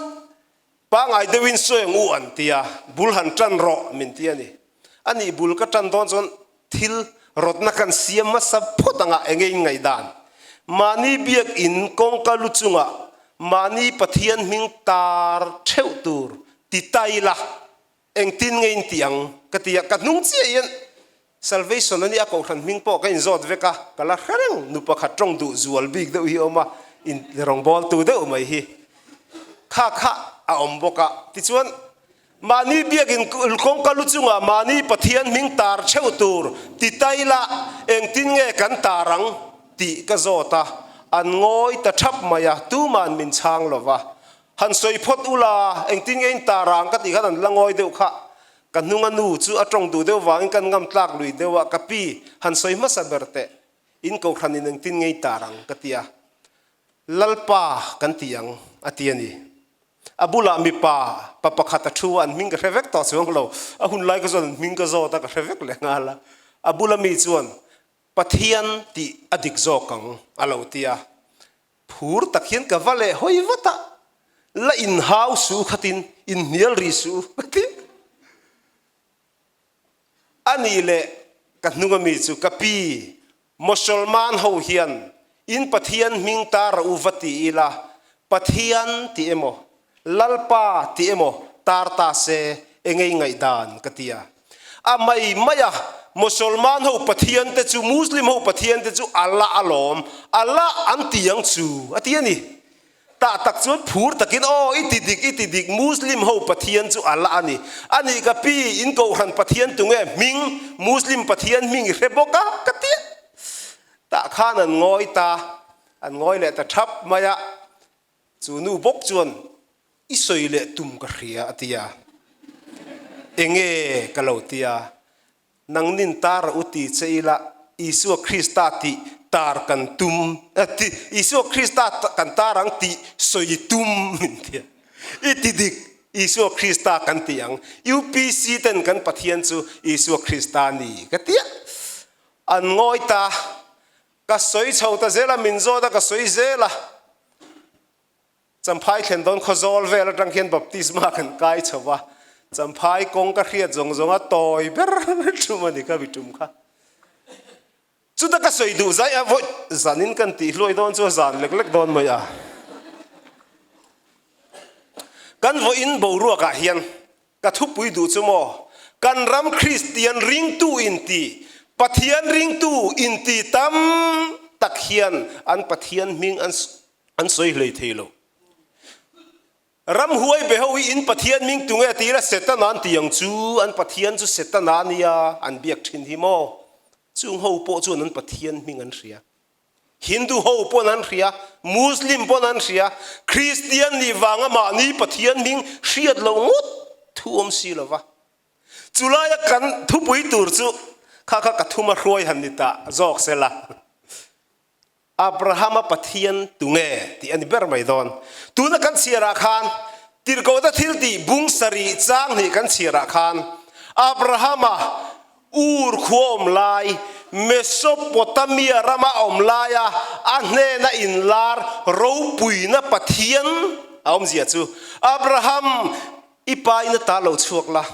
pangai deuhin sawi ang u an tia, bul han tan rawh min ti a ni. A nih bul ka tan dawn chuan thil rawtna kan siam hmasa phawt anga enge in ngaihdan? Mahni biakinn kawngka lu chungah mahni Pathian hming tar theuh tur ti ta ila engtin nge in tih ang ka ti a, ka hnung chiah hian Salvation a nia kohhran hming pawh ka inzawt vek a, ka la hre reng nu pakhat tawng duh zual bik deuh hi a awm a, in rawngbawltu deuh mai hi kha kha a awm bawk a, tichuan. Mahni biakin kawngka lu chungah mahni Pathian hming tar theuh tur ti tai la, engtin nge kan tar ang tih ka zawt a, an ngawi ta thap mai a, tuma'n min chhang lo va. Han sawi phawt ula, engtin nge in tar ang ka tih khan an la ngawi deuh kha. Ka hnunga nu chu a tawng duh deuh vangin kan ngam tlak lui deuh a, ka pi, han sawi hmasa ber teh, in kohhran in engtin nge i tar ang ka ti a. Lalpa kan ti ang, a ti a ni. A bulah mipa pa pakhat a thu a, an hming ka hre vek tawh chuang lo. A hun lai ka chuan an hming ka zawt a, ka hre vek leh nghal a. A bula mi chuan, Pathian tih a dik zawk ang, a lo ti a. Phur tak hian ka va leh hawi vat a, la inhau suh khatin inhnial rih suh ka ti. A nih leh ka hnunga mi chu ka pi, Mosolman ho hian in Pathian hming tar a u va ti ila, Pathian tih emaw, Lalpa tih emaw tar ta se engei ngaihdan ka ti a. A mai mai a, Mosolman ho Pathian te chu Muslim ho Pathian te chu Allah alawm, Allah an ti ang chu a ti a ni. Tah tak chuan phur takin, Aw, i ti dik, i ti dik, Muslim ho Pathian chu Allah a ni. A nih ka pi, in kohhran Pathian tunge hming, Muslim Pathian hming i hre bawk a, ka ti a. Tah khan an ngawi ta, an ngawi leh ta thap mai a. Chu nu bawk chuan, I sawi leh tum ka hria, a ti a. Enge ka lo ti a. Nangnin tar a u ti che ila, Isua Krista tih tar kan tum, ti, Isua Krista kan tar ang tih sawi tum min ti a. I ti dik, Isua Krista kan ti ang. UPC ten kan Pathian chu Isua Krista ni ka ti a. An ngawi ta, ka sawi chho ta zel a, min zawt a, ka sawi zel a. Champhai thlen dawn khawzawl vel atang khian baptisma kan kai chho va, Champhai kawng ka hriat zawng zawng a tawi ber tum a ni ka mi tum kha. Chuta ka sawi duh zai a vawi zanin kan tih hluai dawn chu a zan lek lek dawn mai a. Kan vawiin boruakah hian ka thupui duh chu maw kan ram Kristian ringtu inti, Pathian ringtu inti tam tak hian an Pathian hming an An sawi hlei thei lo. Ramhuai be ho hi in Pathian ming tunge ti ila Setana an ti ang chu, an Pathian chu Setana a nia an biak thin hi maw? Chung ho pawh chuan an Pathian hming an hria. Hindu ho pawn an hria, Muslim pawn an hria, Kristian nih vanga mahni Pathian hming hriat loh ngawt thu awm si lo va. Chulaia kan thupui tur chu kha kha ka thuma hruai han ni ta zawk sela. Abrahama Pathian tunge tih a ni ber mai dawn. Tuna kan chhiarah khan Tirhkohna thiltih bung sarih chang hnih kan chhiarah khan Abrahama Ur khua awm lai, Mesopotamia rama awm laia a hnena inlar ropuina Pathian a awmzia chu Abraham i pa in ata lo chhuak la.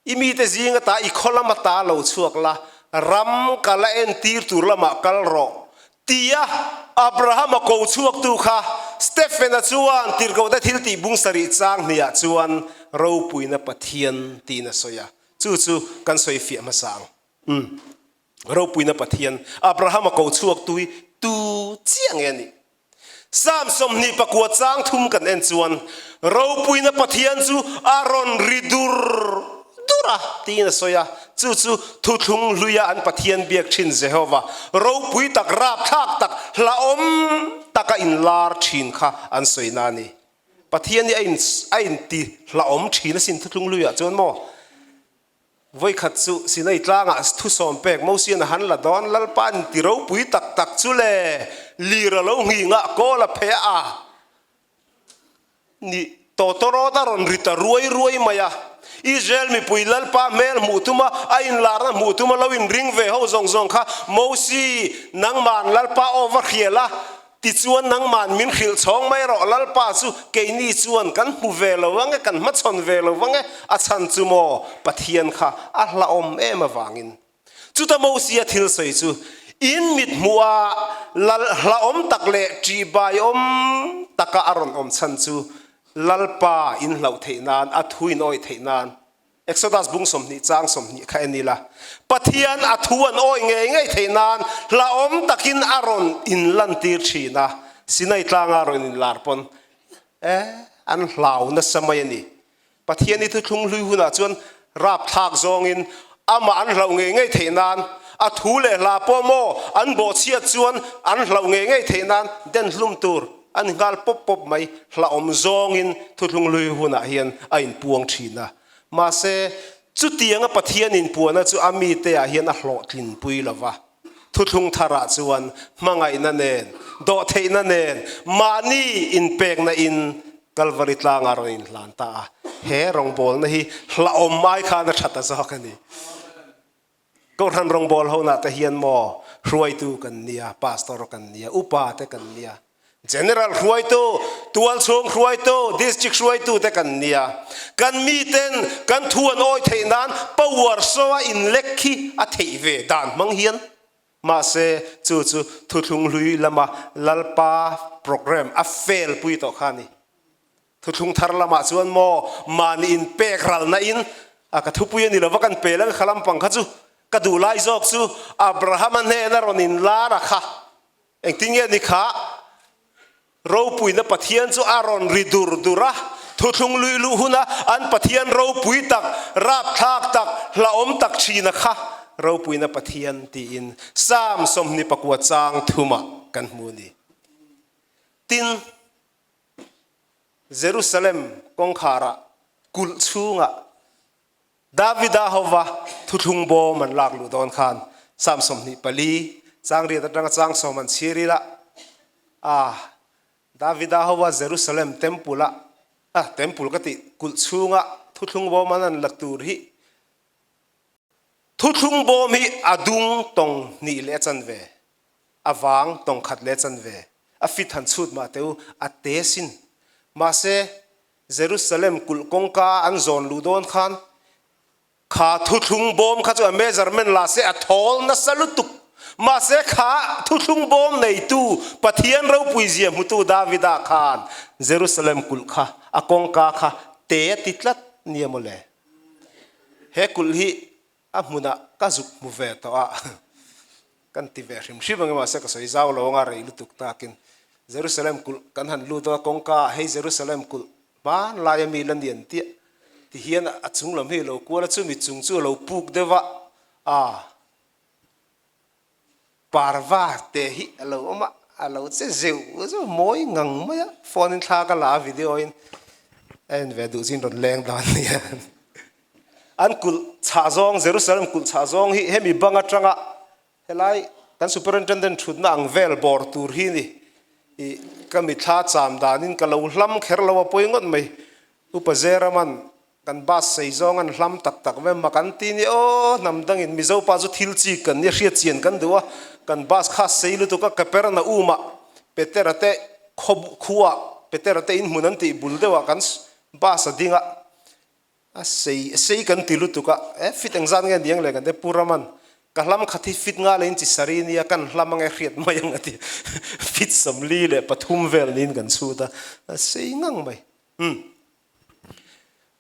I mite zing ata i khaw lam ata lo chhuak la, ram ka la entir tur lamah kal rawh, tia Abrahama ko chhuaktu kha Stephen-a chuan tirhkohte thil tih bung sarih chang hniah chuan ropuina Pathian tiin a sawi a. Chu chu kan sawi fiah hmasa ang. Umm. Ropuina Pathian, Abrahama ko chhuaktu hi tu chiah nge a nih? Psalm 29 chang thum kan en chuan, Ropuina Pathian chu a rawn ri dur dur a, tiin a sawi a. Chu chu thuthlung hluia an Pathian biak thin Jehova ropui tak, rapthlak tak, hlauhawm taka inlar thin kha an sawina a ni. Pathian hi a in a inti hlauhawm thin asin thuthlung hluiah chuan maw? Vawikhat chu Sinai tlangah thusawm pek Mosian a han la dawn, Lalpa in ti ropui tak tak chu le, lir a lo nghingah kawl a phe a ni tawtawrawt a rawn ri ta ruai ruai mai a. Israel mipui Lalpa hmel hmuh tuma a inlarna hmuh tuma lo inring ve ho zawng zawng kha Mosi nangman Lalpa aw va hrial a, Tichuan nangman min hrilh chhawng mai rawh, Lalpa chu keini chuan kan hmu ve lo ang e, kan hmachhawn ve lo ang e, a chhan chu maw Pathian kha a hlauhawm em avangin. Chuta Mosia thil sawi chu in mit hmuh a lal hlauhawm tak leh ṭihbaiawm taka a rawn awm chhan chu Lalpa in hlauh theih nan, a thu in awih theih nan, Exodus bung 20 chang 20 kha en ila, Pathian a thu an awih ngei ngei theih nan hlauhawm takin a rawn inlantir thin a, Sinai tlanga rawn inlar pawn e. an hlau nasa mai a ni. Pathian i thuthlung hlui hunah chuan rapthlak zawngin amah an hlauh ngei ngei theih nan, a thu leh hla pawh maw an bawhchhiat chuan an hlauh ngei ngei theih nan den hlum tur a ni nghal pawp pawp mai. Hlauhawm zawngin thuthlung hlui hunah hian a inpuang thin a. Mahse, chutianga Pathian inpuana chu a mite-ah hian a hlawhtlinpui lo va. Thuthlung tharah chuan hmangaihna nen, dawhtheihna nen, mahni inpekna in Kalvari tlangah rawn inhlan ta a. He rawngbawlna hi hlauhawm ai khan a tha ta zawk a ni. Kohhran rawngbâwl honah te hian maw hruaitu kan nia, pastor kan nia, upa te kan nia, general hruaitu, tualchhung hruaitu, district hruaitu te kan nia. Kan miten kan thu an awi theih nan power show a inlek khi a theih ve dan hmang hian. Mahse, chu chu thuthlung hlui lama Lalpa program a fail pui tawh kha a ni. Thuthlung thar lamah chuan maw mahni inpek ralna in a ka thupui a ni lova kan pel ang kha lampang kha chu ka duh lai zawk chu Abrahama hnena rawn inlar a kha engtin nge ni kha ropuina Pathian chu a rawn ri dur dur a thuthlung lui luh huna an Pathian ropui tak rapthlak tak hlauhawm tak thin a kha ropuina Pathian tiin Psalm 29 chang thumah kan hmu a ni. Tin. Jerusalem kawngkharah kulh chhungah Davida hova thuthlung bawm an lak luh dawn khan Psalm 24 chang riat atanga chang sawm an chhir ila a Davida hova Jerusalem temple a a temple ka tih kulh chhunga thuthlung bawm an an la tur hi Thuthlung bawm hi a dung tawng hnih leh a chanve, a vang tawng khat leh a chanve, a fit han chhut mah teh u, a te sin. Mahse, Jerusalem kulh kawngka an zawn luh dawn khan kha thuthlung bawm kha chu a measurement la se a thawl nasa lutuk. Mahse, kha thuthlung bawm neitu Pathian ropuizia hmutu Davida khan Jerusalem kulh kha a kawngka kha te a ti tlat nia mawle. He kulh hi a hmunah ka zuk hmu ve tawh a, kan ti ve hrim hrim ang e, mahse ka sawi zau lo anga rei lutuk takin Jerusalem kulh kan han lut a, kawngka ah hei Jerusalem kulh hmanlai a mi la ni an tia ti hian a chung lam hi a lo kual a, chumi chung chu a lo puk deuh a, aa. Parva te hi a lo awm a, a lo che zeuh zeuh mawi ngang mai a, phone in thla ka la a video in a en ve duh chin rawn leng dan nia. An kulh chhah zawng Jerusalem kulh chhah zawng hi hemi bang atanga helai kan superintendent thutna ang vel bawr tur hi ni i ka mithla cham danin ka lo hlam kher lo a pawi ngawt mai. Upa Zeraman Kan bus sei zawng an hlam tak tak ve mak an ti ni aw hnam dangin Mizo pa chu thil chik kan nia hriat chian kan duh a kan bus kha sei lutuk a Kaperna umah Petera te khaw khuah Petera te in hmun an tih bul deuh ah kan bus a ding a a sei sei kan ti lutuk a e fit engzat nge niang le kan ti Pu Raman ka hlam khat hi fit nga leh in chi sari nia kan hlam ange hriat mai ang a ti fit 43 vel niin kan chhut a a sei ngang mai umm.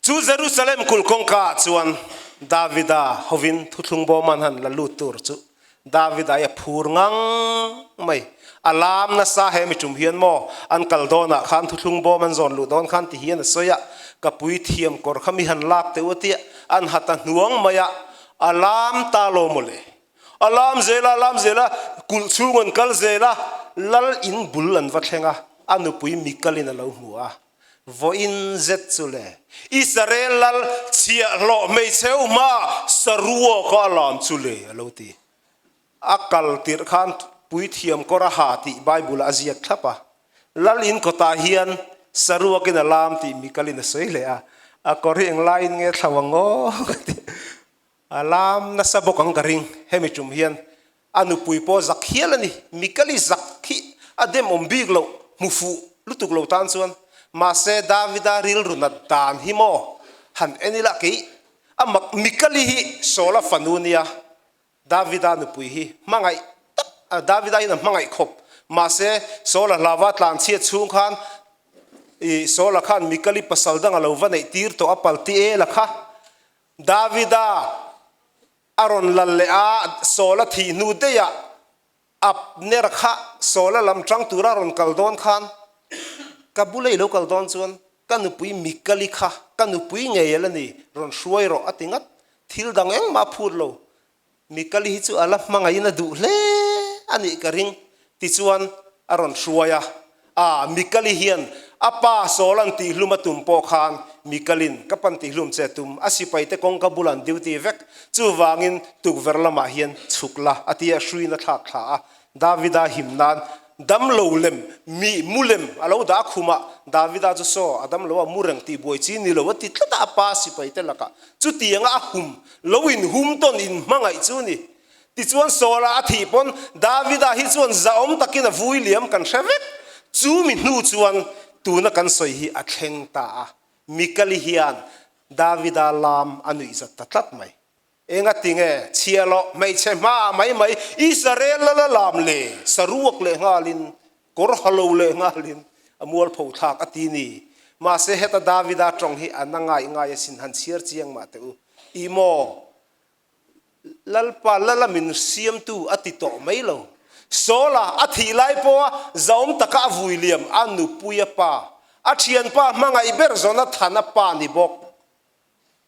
Chu Jerusalem kulh kawngka ah chuan Davida hovin thuthlung bawm an han la lut tur chu Davida i a phur ngang mai. A lam nasa he mi tum hian maw an kal dawn ah khan thuthlung bawm an zawn luh dawn khan ti hian a sawi a, ka puithiam kawr kha mi han lak teuh a tia an ha ta hnuang mai a, a lam ta lo maw le. A lam zel a, a lam zel a, kulh chhung an kal zel a, lal in bul an va thleng a, a nupui Mikalin a lo hmu a. Vawiin zet chu le. Israel lal chhiahhlawh hmeichhe ho hmaah Sarua kha a lam chu le a lo ti. A kal tirh khan puithiam kawr a ha tih Bible ah a ziak thlap a. Lal in kawtah hian Saruakin a lam tih Mikalin a sawi leh a. A kawr hi englaiin nge thlo ang aw ka ti. A lam nasa bawk ang ka ring. Hemi tum hian a nupui pawh zak hial a ni. Mikali zak hi a dem awm bik loh, hmu fuh lutuk lo tan chuan. Mahse Davida rilru nat dan hi maw han en ila kei a mak Mikali hi Saula fanu nia Davida nupui hi hmangaih tak a Davida hian a hmangaih khawp. Mahse Saula hlava tlanchhiat chhung khan i Saula khan Mikali pasal dang a lo va neih tir tawh a Paltiela kha Davida a rawn lal leh a, Saula thih hnu daihah Abner kha Saula lam tang tura rawn kal dawn khan ka bula i lo kal dawn chuan. Ka nupui Mikali kha ka nupui ngei a la ni, rawn hruai rawh a ti ngat. Thil dang engmah a phut lo. Mikali hi chu a la hmangaihin a duh hle a nih ka ring. Tichuan a rawn hruai a, a Mikali hian a pa Saul-a'n tihhlum a tum pawh khan Mikalin ka pan tihhlum che tum, a sipaite kawngka bulah an duty vek, chuvangin tukverh lamah hian chhuk la a ti a, hruiin a thlak thla a. Davida him nan damlo lem, mi mu lem a lo dah a khumah Davida chu saw a damlo a mu reng tih buai chi ni lo a ti tlat a, a pa sipaite lakah chutianga a hum lo in hum tawn in hmangaih chu ni. Tichuan Saula a thih pawn Davida hi chuan zahawm takin a vui liam kan hre vek. Chu mi hnu chuan tuna kan sawi hi a thleng ta a, Mikali hian Davida lam a nuihzat ta tlat mai. Engati nge chhia loh hmeichhe hmaah mai mai Israel la la lam le saruak leh nghalin kawr ha lo leh nghalin a mualpho thlak a ti ni. Mahse heta Davida tawng hi a na ngai ngai asin han chhiar chiang mah teh u. Ih maw Lalpa la la min siamtu a ti tawh mai lo. Saula a thih lai pawha zaawm taka a vui liam a nupuia pa, a thianpa hmangaih ber Jonathana pa ni bawk.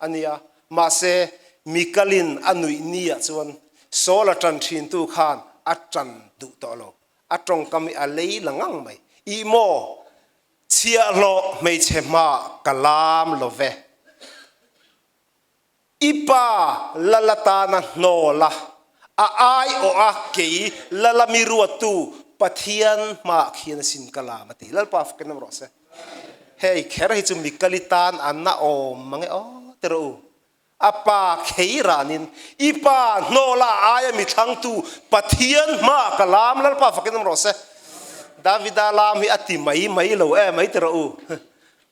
A nia, mahse Mikalin a nuih niah chuan Saul a ṭan ṭhintu khan a ṭan duh tawh lo. A ṭawngkam hi a lei la ngang mai. Ih maw, chhiahhlawh hmeichhe hmaah ka lam lo ve. I pa lal atana hnawl a, a aiawh a kei lala mi ruattu Pathian hmaah khian asin ka lam a ti. Lalpa fakin awm rawh se. Hei kher hi chu Mikali tan a na awm mang e aw ti rawh u. A pa khei ranin i pa hnawla aia mi thlangtu Pathian hmaah ka lam Lalpa fakin awm rawh se. Davida lam hi a ti mai mai lo em mai ti rawh u.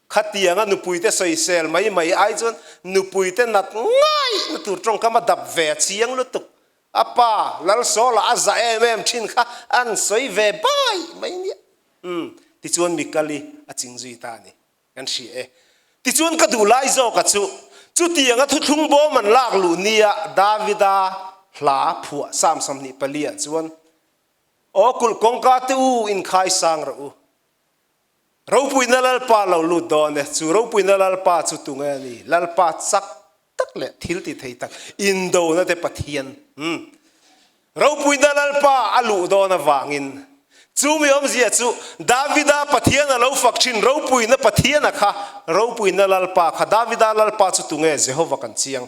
Khatianga nupuite sawisel mai mai ai chuan nupuite nat ngaihna tur tawngkam a dap ve a chiang lutuk. A pa Lalsawla a za em em thin kha an sawi ve bai mai nia. Umm, tichuan Mikali a ching zui ta a ni. Kan hria e. Tichuan ka duh lai zawka chu, chutianga thuthlung bawm an lak luh nia Davida hla phuah Psalm 24 ah chuan, Aw kulh kawngka te u inkhai sang rawh u. Ropuina Lalpa lo lut dawn e. Chu Ropuina Lalpa chu tunge a ni? Lalpa chak tak leh thil ti thei tak, indona te Pathian. Umm. Ropuina Lalpa a luh dawn avangin chu mi awmzia chu Davida Pathian a lo fak thin Ropuina Pathiana kha Ropuina Lalpa kha Davida Lalpa chu tunge Jehova kan chiang.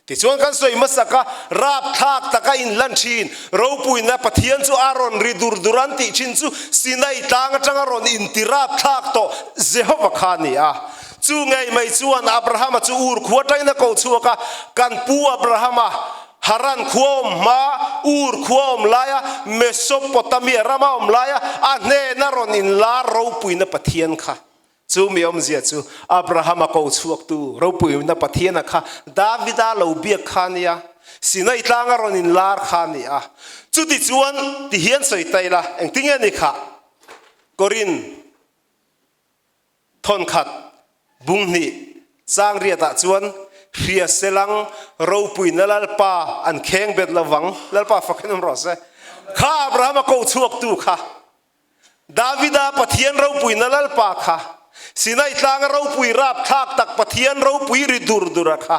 Tichuan kan sawi hmasak a, rapthlak taka inhlan thin Ropuina Pathian chu a rawn ri dur dur an tih thin chu Sinai tlang atanga rawn inti rapthlak tawh Jehova kha a ni a. Chu ngei mai chuan Abrahama chu Ur khua atangin a ko chhuak a, kan pu Abrahama Haran khua awm hma, Ur khua awm laia Mesopotamia rama awm laia a hnena rawn inlar ropuina Pathian kha. Chu mi awmzia chu Abrahama ko chhuaktu ropuina Pathiana kha Davida lo biak kha a nia, Sinai tlanga rawn inlar kha a ni a. Chutichuan tihian sawi ta ila, engtinge ni khah? Korin. Thawnkhat, Bunghnih, Changriatah chuan hria selang ropuina Lalpa an kheng bet lo vang, Lalpa fak hian awm rawh se. Kha Abrahama ko chhuaktu kha, Davida Pathian ropuina Lalpa kha, Sinai tlanga ropui rapthlak tak Pathian ropui ri dur dura kha,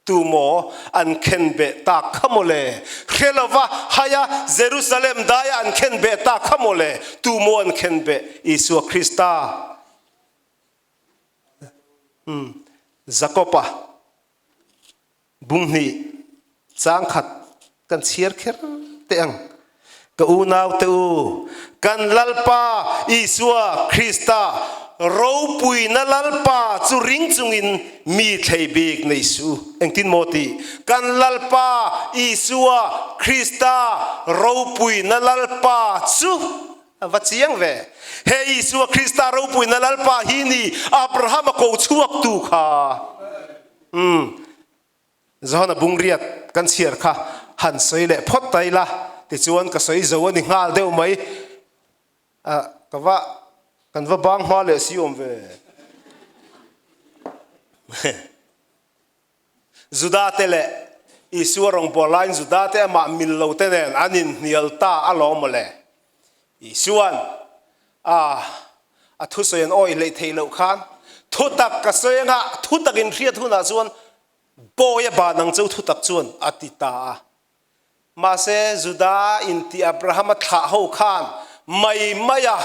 Tu maw an khen beh tak kha maw le? Hre lova haia Jerusalem daia an khen beh tak kha maw le? Tu maw an khen beh? Isua Krista. Umm, Jakoba bunghnih changkhat kan chhiar kher teh ang. Ka unaute u, kan Lalpa Isua Krista ropuina Lalpa chu ring chungin mi thlei bik nei suh u. Engtin maw tih? Kan Lalpa Isua Krista ropuina Lalpa chu a va chiang ve. He Isua Krista ropuina Lalpa hi ni Abrahama ko chhuaktu kha. Umm. Johana bungriat kan chhiar kha han sawi leh phawt ta ila tichuan ka sawi zo a ni nghal deuh mai. Ah ka va kan va bang hma leh si awm ve. Juda te leh Isua rawngbâwl laiin Juda te amah mil lo te nen an inhnial ta alawm mawle. Isua'n a a thusawi an awih hleih theih loh khan. Thutak ka sawi anga thutak in hriat hunah chuan bawi a ban ang cheu thutak chuan a ti ta a. Mahse Juda inti Abrahama thlah ho khan mai mai a,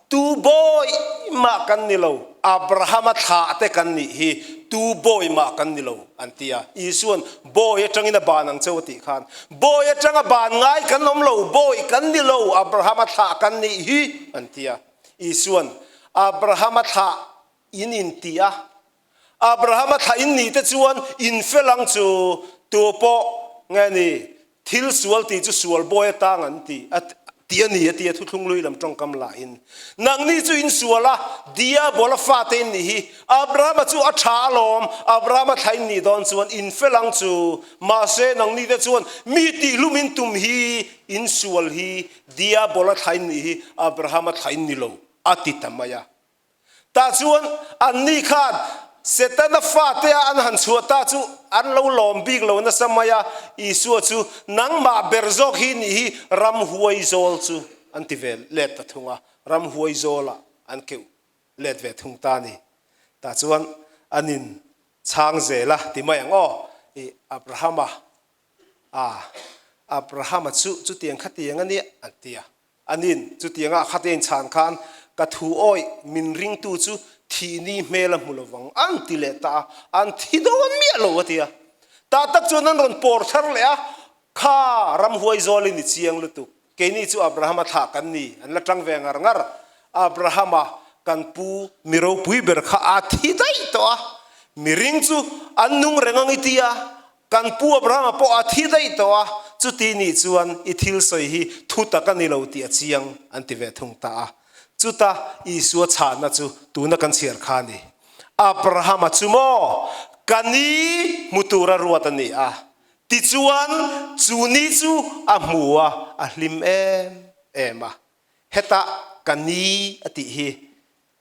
Tu bawi mah kan ni lo, Abrahama thlah te kan nih hi, tu bawi mah kan ni lo, an ti a. Isua'n bawi atangin a ban ang cheu a tih khan, Bawi atanga ban ngai kan awm lo, bawi kan ni lo, Abrahama thlah kan nih hi, an ti a. Isua'n Abrahama thlah in inti a, Abrahama thlah in nih te chuan in fel ang chu, tu pawh nge ni, thil sual tih chu sual bawi atang an ti a ti a ni a ti a, thuthlung lui lam tawngkam lahin nangni chu in sual a, Diabola fate in nih hi, Abrahama chu a tha alawm, Abrahama thlah in nih dawn chuan in fel ang chu, mahse nangni te chuan mi tihlum in tum hi, in sual hi, Diabola thlah in nih hi, Abrahama thlah in ni lo a ti ta mai a. Tah chuan anni khan Setana fatea an han chhuah ta chu an lo lawm bik lo nasa mai a, Isua chu nangmah ber zawk hi nih hi ramhuai zawl chu an ti ve let ta thung a, ramhuai zawlah an keuh let ve thung ta a ni. Tah chuan an in chhang zel a ti mai ang aw, i Abrahama a, Abrahama chu chutiang khatiang a nia an ti a. Anin, chutianga a khat a inchhan khan, Ka thu awih, min ringtu chu thihni hmel a hmu lovang, an ti leh ta a, an thi dawn miah lo a ti a. Tah tak chuan an rawn pawr thar leh a, Kha, ramhuai zawl i ni chiang lutuk, keini chu Abrahama thlah kan ni, an la tang ve ngar ngar. Abrahama, kan pu mi ropui ber kha a thi daih tawh a, miring chu an nung reng ang i ti a, Kan pu Abrahama pawh a thi daih tawh a, chuti nih chuan i thil sawi hi thu tak a ni lo tih a chiang, an ti ve thung ta a. Chuta Isua chhahna chu tuna kan chhiar kha a ni. Abrahama chu maw ka ni hmu tura ruat a ni a, tichuan chu ni chu a hmu a, a hlim em em a. Hetah ka ni a tih hi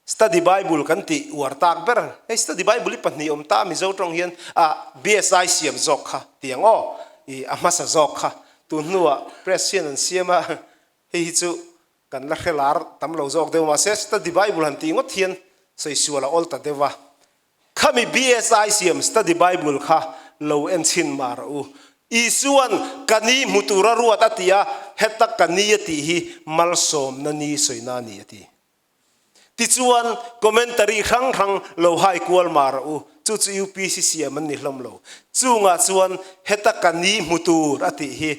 Study Bible kan tih uar tak ber, hei Study Bible hi pahnih awm ta Mizo tawng hian a BSI siam zawk kha ti ang aw, i a hmasa zawk kha tun hnuah press hian an siam a, hei hi chu kan la hre lar tam lo zawk deuh mahse Study Bible han tih ngawt hian sawi sual a awl ta deuh a, Khami BSI siam Study Bible kha lo en chhin mah rawh u. Isua'n ka ni hmu tura ruat a ti a, heta ka ni a tih hi malsawmna ni sawina a ni a ti. Tichuan, commentary hrang hrang lo hai kual mah rawh u, chu chu UPC siam an ni hlawm lo. Chungah chuan heta ka ni hmu tur a tih hi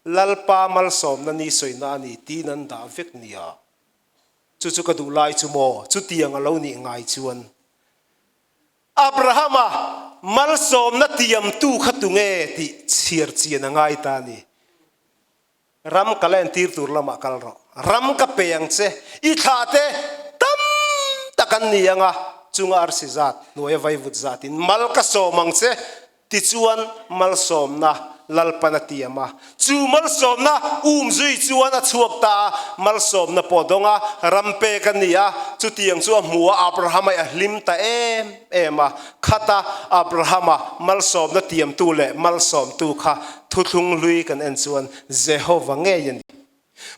Lalpa malsawmna ni sawina a ni tiin an dah vek nia. Chu chu ka duh lai chu maw? Chutiang a lo nih ngai chuan Abrahama malsawmna tiamtu kha tunge tih chhiar chian a ngai ta a ni. Ram ka la entir tur lamah kal rawh. Ram ka pe ang che. I thlah te tam tak an ni ang a, chunga arsi zat, hnuaia vaivut zatin mal ka sawm ang che. Tichuan malsawmna Lalpan a tiam a, chu malsawmna um zui chuan a chhuak ta a, malsawmna pawh dawng a, ram pek a ni a, chutiang chu a hmu a, Abrahama a hlim ta em em a, khata Abrahama malsawmna tiamtu leh malsawmtu kha thuthlung hlui kan en chuan Jehova ngei a ni.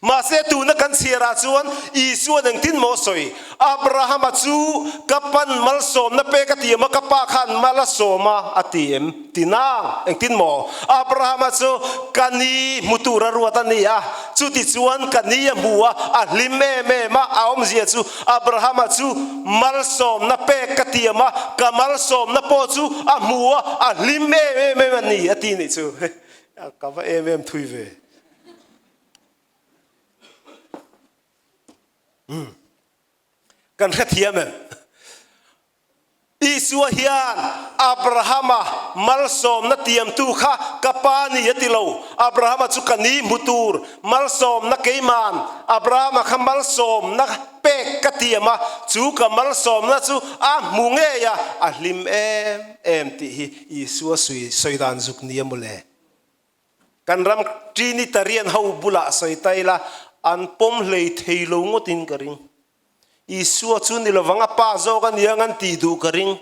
Mahse tuna kan chhiarah chuan Isua'n engtin maw sawi? Abrahama chu ka pan malsawmna pek a ti em a, ka pa khan mal a sawm a, a ti em? Ti nang, engtin maw? Abrahama chu ka ni hmu tura ruat a ni a, chuti chuan ka ni a hmu a, a hlim em em a, a awmzia chu Abrahama chu malsawmna pek ka ti em a, ka malsawmna pawh chu a hmu a, a hlim em em a ni, a ti nih chu. Ka va em em thui ve. Kan hrethiam em? Isua hian Abrahama malsawmna tiamtu kha ka pa ni a ti lo. Abrahama chu ka ni hmu tur malsawmna keiman Abrahama kha malsawmna pek ka tiam a, chu ka malsawmna chu a hmu ngei a, a hlim em em tih hi Isua sawi dan zuk nia mawle. Kan ram Trinitarian ho bulah sawi ta ila, an pawm hlei thei lo ngawtin ka ring. Isua chu ni lovang a pa zawk a nia ngan tih duh ka ring.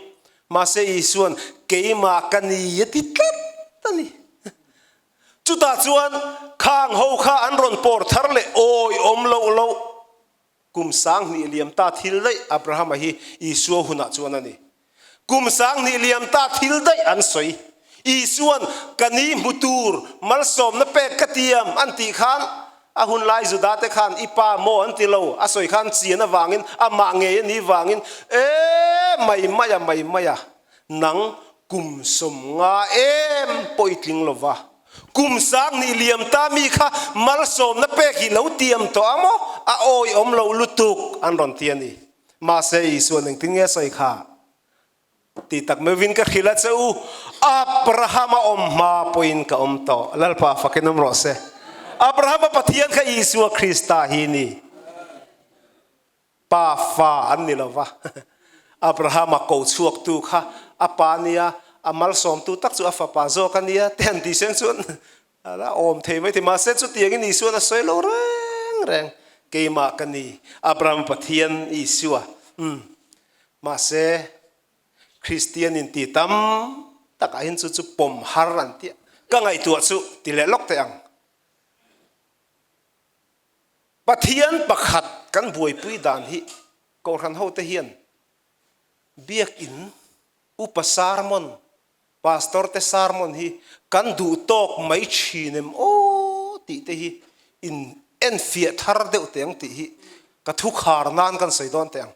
Mahse Isua'n keimah ka ni a ti tlat a ni. Chutah chuan khang ho kha an rawn pawr thar leh awi awm loh loh. Kum 2000 liam ta thil daih Abrahama hi Isua hunah chuan a ni. Kum 2000 liam ta thil daih an sawi. Isuan, Ka ni hmu tur malsawmna pek ka tiam an tih khan a hun lai Judate khan i pa maw an ti lo, a sawi khan chian avangin amah ngei a nih vangin, E mai mai a, mai mai a, nang kum 50 em pawh i tling lo va, kum 2000 liam ta mi kha malsawmna pek hi lo tiam tawh a maw? A awihawm lo lutuk an rawn ti a ni. Mahse Isuan engtin nge sawi kha? Ti tak meuhin ka hrilh a che u, Abrahama awm hma pawhin ka awm tawh. Lalpa fakin awm rawh se. Abrahama Pathian kha Isua Krista hi ni. Pa fa an ni lo va. Abrahama ko chhuaktu kha a pa nia, a malsawmtu tak chu a fapa zawk a nia te han tih seng chuan A la awm thei mai thei. Mahse chutiangin Isua'n a sawi lo reng reng, Keimah ka ni, Abraham Pathian Isua. Umm. Mahse Kristian in ti tam takah hian chu chu pawm har an tia. Ka ngaihtuah chu ti leh lawk teh ang. Pathian pakhat kan buaipui dan hi Kohhran hote hian Biakin upa sermon Pastor te sermon hi kan duh tawk mai thin em aw tih te hi in enfiah thar deuh teh ang tih hi ka thu khar nan kan sawi dawn teh ang.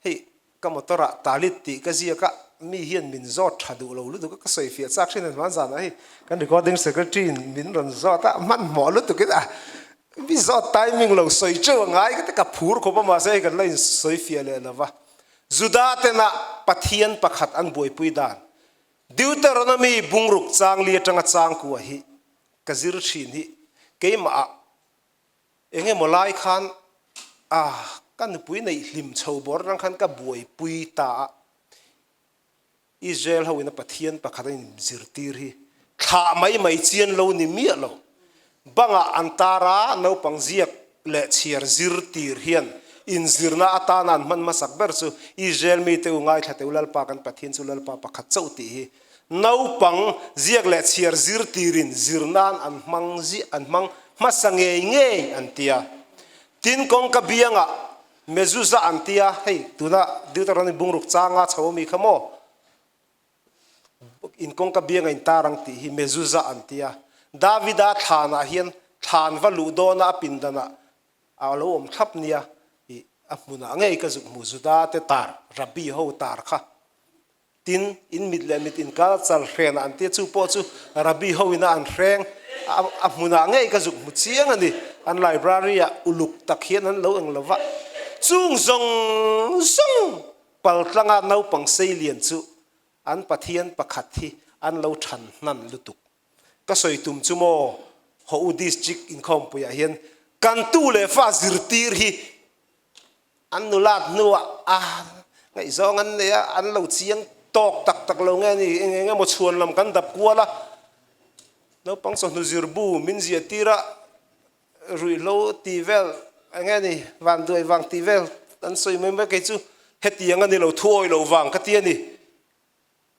Hei ka motor ah talit tih ka ziak a, mi hian min zawt tha duh lo lutuk a, ka sawi fiah chak thin an hman zanah hei kan recording secretary in min rawn zawt a, hmanhmawh lutuk in a mi zawt timing lo sawi teuh a ngai ka ti ka phur khawp a mahse hei kan la in sawi fiah leh lo va. Juda tena Pathian pakhat an buaipui dan Deuteronomy bungruk changli atanga changkua hi ka zir thin hi keimah ah eng emaw lai khan a ka nupui neih hlim chho bawr atang khan ka buaipui ta a. Israel ho ina Pathian pakhat an inzirtir hi thlah mai mai chian lo ni miah lo. Bangah an tar a, naupang ziak leh chhiar zirtir hian inzirna atana an hman hmasak ber chu Israel mite u ngaithla teu Lalpa kan Pathian chu Lalpa pakhat chauh tih hi naupang ziak leh chhiar zirtirin zirnain an hmang ziah an hmang hmasa ngei ngei an tia. Tin kawngka biangah Mezuzah an ti a, hei tuna Deuteronomy bungruk changa chho ami kha maw in kawngka bianga in tar ang tih hi Mezuzah an ti a. Davida thlanah hian thlan va luh dawna a pindanah a lo awm thlap nia i a hmunah ngei ka zuk hmu Juda te tar Rabbi ho tar kha. Tin, in mit leh mit inkar chal hrenah an tia, chu pawh chu Rabbi ho ina an hreng a, a hmunah ngei ka zuk hmu chiang a ni. An library ah uluk tak hian an lo eng lo va. Chung zawng zawng paltlanga naupang seilian chu an Pathian pakhat hi an lo than hnan lutuk. Ka sawi tum chu maw, Haw U District inkhawmpuiah hian kan tu leh fa zirtir hi An nulat hnuah a ngaihzawng an nei a, an lo chiang tawk tak tak lo nge a ni, eng eng emaw chhuan lam kan dap kual a, naupang chawhnu zirbu min ziah tir a, ruihhlo tih vel eng nge ni, vanduai vang tih vel an sawi mai mai, kei chu hetiang a ni lo, thuawi loh vang ka ti a ni.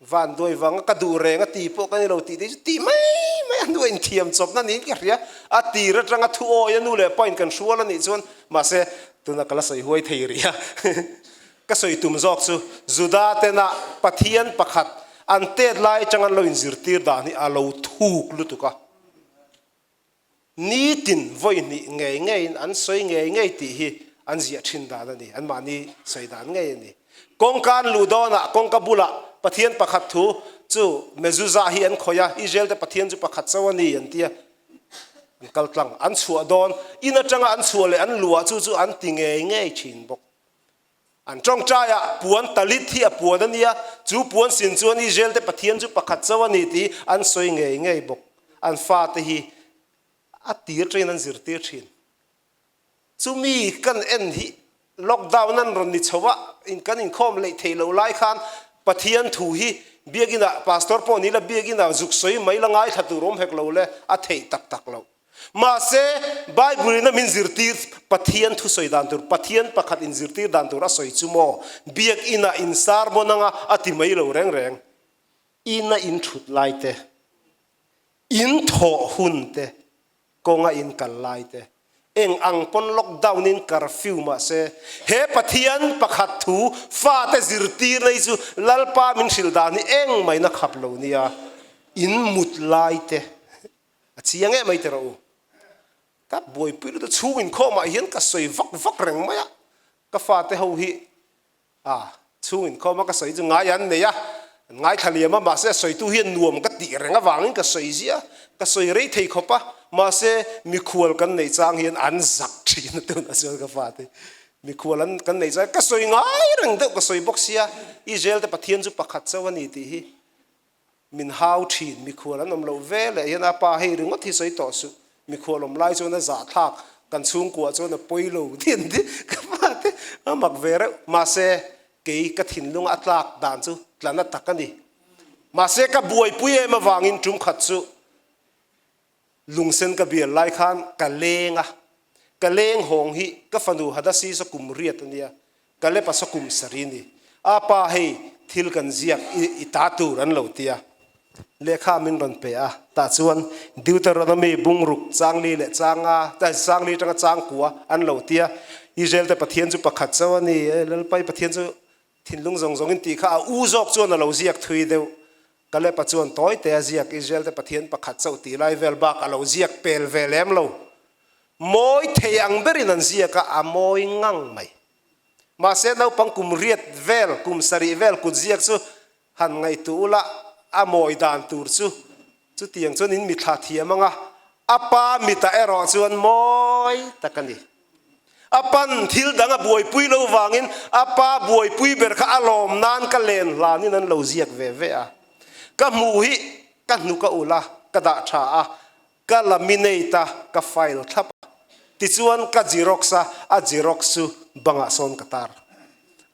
Van duai vanga ka duh reng a ti pawh ka ni lo tih te chu tih mai mai a hnuah inthiam chawpna niin ka hria. A tir atanga thu awi a nu leh pa in kan hrual a nih chuan mahse tuna ka la sawi huai thei rih a. Ka sawi tum zawk chu Juda tena Pathian pakhat an tet lai atanga an lo inzirtir dan hi a lo thuk lutuk a. Nitin vawi hnih ngei ngeiin an sawi ngei ngei tih hi an ziah thin dan a ni, anmahni sawi dan ngei a ni. Kawngka an luh dawnah kawngka bulah Pathian pakhat thu chu mezuzah hi an khawih a, Israel te Pathian chu pakhat chauh a ni an ti a, an kal tlang. An chhuah dawn, in atanga an chhuah leh an luhah chu chu an ti ngei ngei thin bawk. An tawngtaiah puan talit hi a puan a nia, chu puan sin chuan Israel te Pathian chu pakhat chauh a ni tih an sawi ngei ngei bawk. An fate hi a tir ṭain an zirtir ṭhin. Chumi kan en hi lockdown an rawn ni chho a, kan inkhawm leih theih loh lai khan Pathian thu hi biakinah pastor pawh ni la biakinah zuk sawi mai la ngaithla tur awm hek lo le a theih tak tak loh. Mahse, Bible-in a min zirtir Pathian thusawi dan tur, Pathian pakhat inzirtir dan tur a sawi chu maw? Biakina in sermon anga a ti mai lo reng reng. Ina in thut lai te, in thawh hun te, kawnga in kal lai te. Eng ang pawn lockdown in curfew mahse he Pathian pakhat thu fate zirtirna hi chu Lalpa min hrilh dan hi eng maina khap lo nia in mut lai te a chiang em mai ti rawh u. Ka buaipui lutuk chhung inkhawmah hian ka sawi vak vak reng mai a, ka fate ho hi A, chhung inkhawm a ka sawi chu ngai an nei a, an ngaithla liam a, mahse a sawitu hian nuam ka tih reng avangin ka sawi ziah a, ka sawi rei thei khawp a, mahse mikhual kan neih chang hian an zak thin a tunah chuan ka fate mikhual an kan neih chang ka sawi ngai reng deuh ka sawi bawk sia, Israel te Pathian chu pakhat chauh a ni tih hi Min hau thin, mikhual an awm loh ve leh hian a pa hei ringawt hi sawi tawh suh, mikhual awm lai chuan a zahthlak, kan chhungkua chuan a pawi lo tih an ti, ka pa te a mak ve reuh, mahse kei ka thinlunga a tlak dan chu tlana tak a ni, mahse ka buaipui em avangin tum khat chu Lungsen ka bial lai khan ka leng a, ka leng hawng hi ka fanu Hadasi saw kum riat a nia, Kalep a saw kum sari ni. A pa hei thil kan ziak i i ta tur an lo ti a, lehkha min rawn pe a, tah chuan Deuteronomy bungruk changli leh changa changli atanga changkua an lo ti a, Israel te Pathian chu pakhat chauh a ni, Lalpai Pathian chu thinlung zawng zawngin tih kha a u zawk chuan a lo ziak thui deuh. Kalepa chuan tawi te a ziak, Israel te Pathian pakhat chauh tih lai vel bak a lo ziak pel ve lem lo. Mawi thei ang berin an ziak a, a mawi ngang mai. Mahse naupang kum riat vel, kum sarih vel kut ziak chu han ngaihtuah ula, a mawi dan tur chu chutiang chuan in mithla thiam ang a, a pa mitah erawh chuan mawi tak a ni. A pan thil dang a buaipui lo vangin a pa buaipui ber kha a lawm nan ka len hlanin an lo ziak ve ve a. Ka hmuh hi ka hnuk a ulh a, ka dah tha a, ka laminate a, ka file thlap a. Tichuan ka xerox a, a xerox chu bangah sawn ka tar.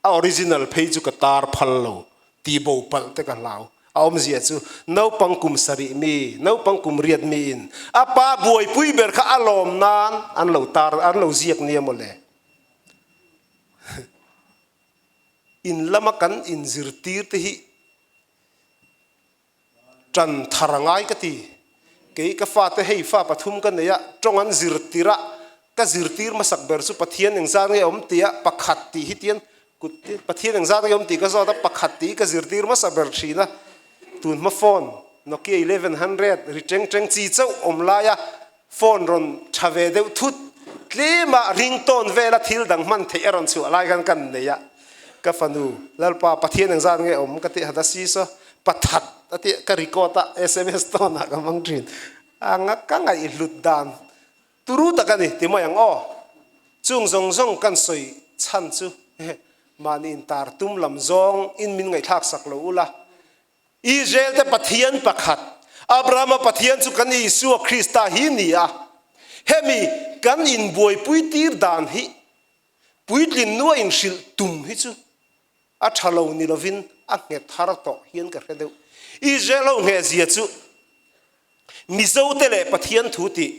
A original phei chu ka tar phal lo. Ti bo palh te ka hlau. A awmzia chu naupang kum sarih mi, naupang kum riat miin a pa buaipui ber kha a lawm nan an lo tar, an lo ziak nia maw le. In lama kan inzirtir te hi Ṭan thar a ngai ka ti. Kei ka fate hei fa pathum ka nei a, ṭawng an zirtir a, ka zirtir hmasak ber chu Pathian engzat nge awm tia pakhat tih hi tian kut Pathian engzat nge awm tih ka zawt a, pakhat tih hi ka zirtir hmasa ber ṭhin a. Tun hma phone Nokia 1100 ri ṭeng ṭeng chi chauh awm laia phone rawn ṭha ve deuh thut tlema ringtone vela thil dang hman theih a rawn chhuah lai khan kan nei a, ka fanu Lalpa Pathian engzat nge awm ka tih Hadasi saw pathat a tih ka record a sms tone ah ka hmang thin a nga ka ngaihhlut dan turu tak a ni ti mai ang aw chung zawng zawng kan sawi chhan chu mahni intar tum lam zawng in min ngaihthlak sak lo ula Israel te Pathian pakhat, Abrahama Pathian chu kan Isua Krista hi ni a. Hemi kan inbuaipui tir dan hi puitlin nua inhrilh tum hi chu a tha lo ni lovin a nghet har tawh hian ka hre deuh. Israel ho nghehzia chu Mizo te leh Pathian thu tih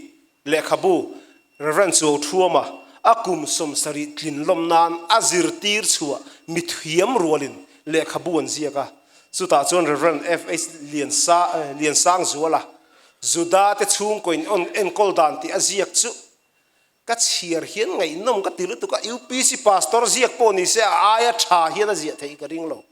lehkhabu Rev. Chuau Thuama a kum 70 tlin lawm nan a zirtir chhuah mithiam rualin lehkhabu an ziak a. Chutah chuan Rev. FH Liansangzuala Juda te chhungkaw in enkawl dan tih a ziak chu ka chhiar hian ngaihnawm ka ti lutuk a, UPC pastor ziak pawh ni se a aia tha hian a ziah theih ka ring lo.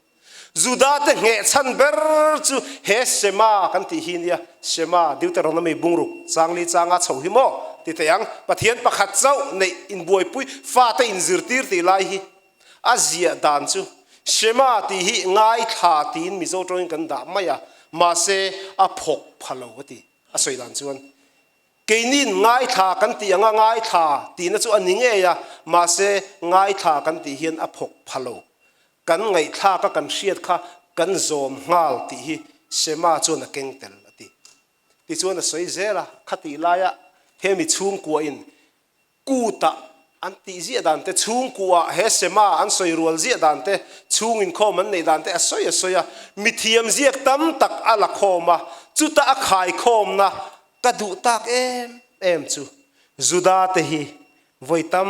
Juda te nghehchhan ber chu he Shema kan tih hi nia, Shema, Deuteronomy bungruk changli changa chho hi maw ti thei ang, Pathian pakhat chauh neih inbuaipui fate inzirtir tih lai hi a ziah dan chu Shema tih hi ngaithla tiin Mizo tawngin kan dah mai a, mahse a phawk pha lo a ti, a sawi dan chuan. Keini'n ngaithla kan tih anga ngaithla tihna chu a ni ngei a, mahse ngaithla kan tih hian a phawk pha lo. Kan ngaihthlak a kan hriat kha kan zawm nghal tih hi Shema chuan a keng tel a ti. Tichuan a sawi zel a, khatih laia hemi chhungkuain Kutah an tih ziah dan te, chhungkuah he Shema an sawi rual ziah dan te, chhung inkhawm an neih dan te a sawi a sawi a, mithiam ziak tam tak a la khawm a, chuta a khaikhawmna ka duh tak em em chu Juda te hi vawi tam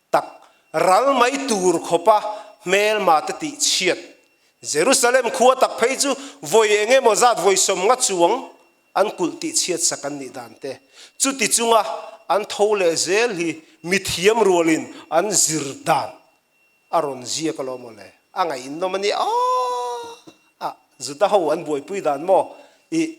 tak ral mai tur khawpa hmelma te tih chhiat Jerusalem khua tak phei chu vawi eng emaw zat vawi sawm nga chuang an kulh tih chhiat sak an nih dan te. Chuti chunga an tho leh zel hi mithiam rualin an zir dan a rawn ziak alawm aw le. A ngaihnawm a nia aw! Juda ho an buaipui dan maw? Ih.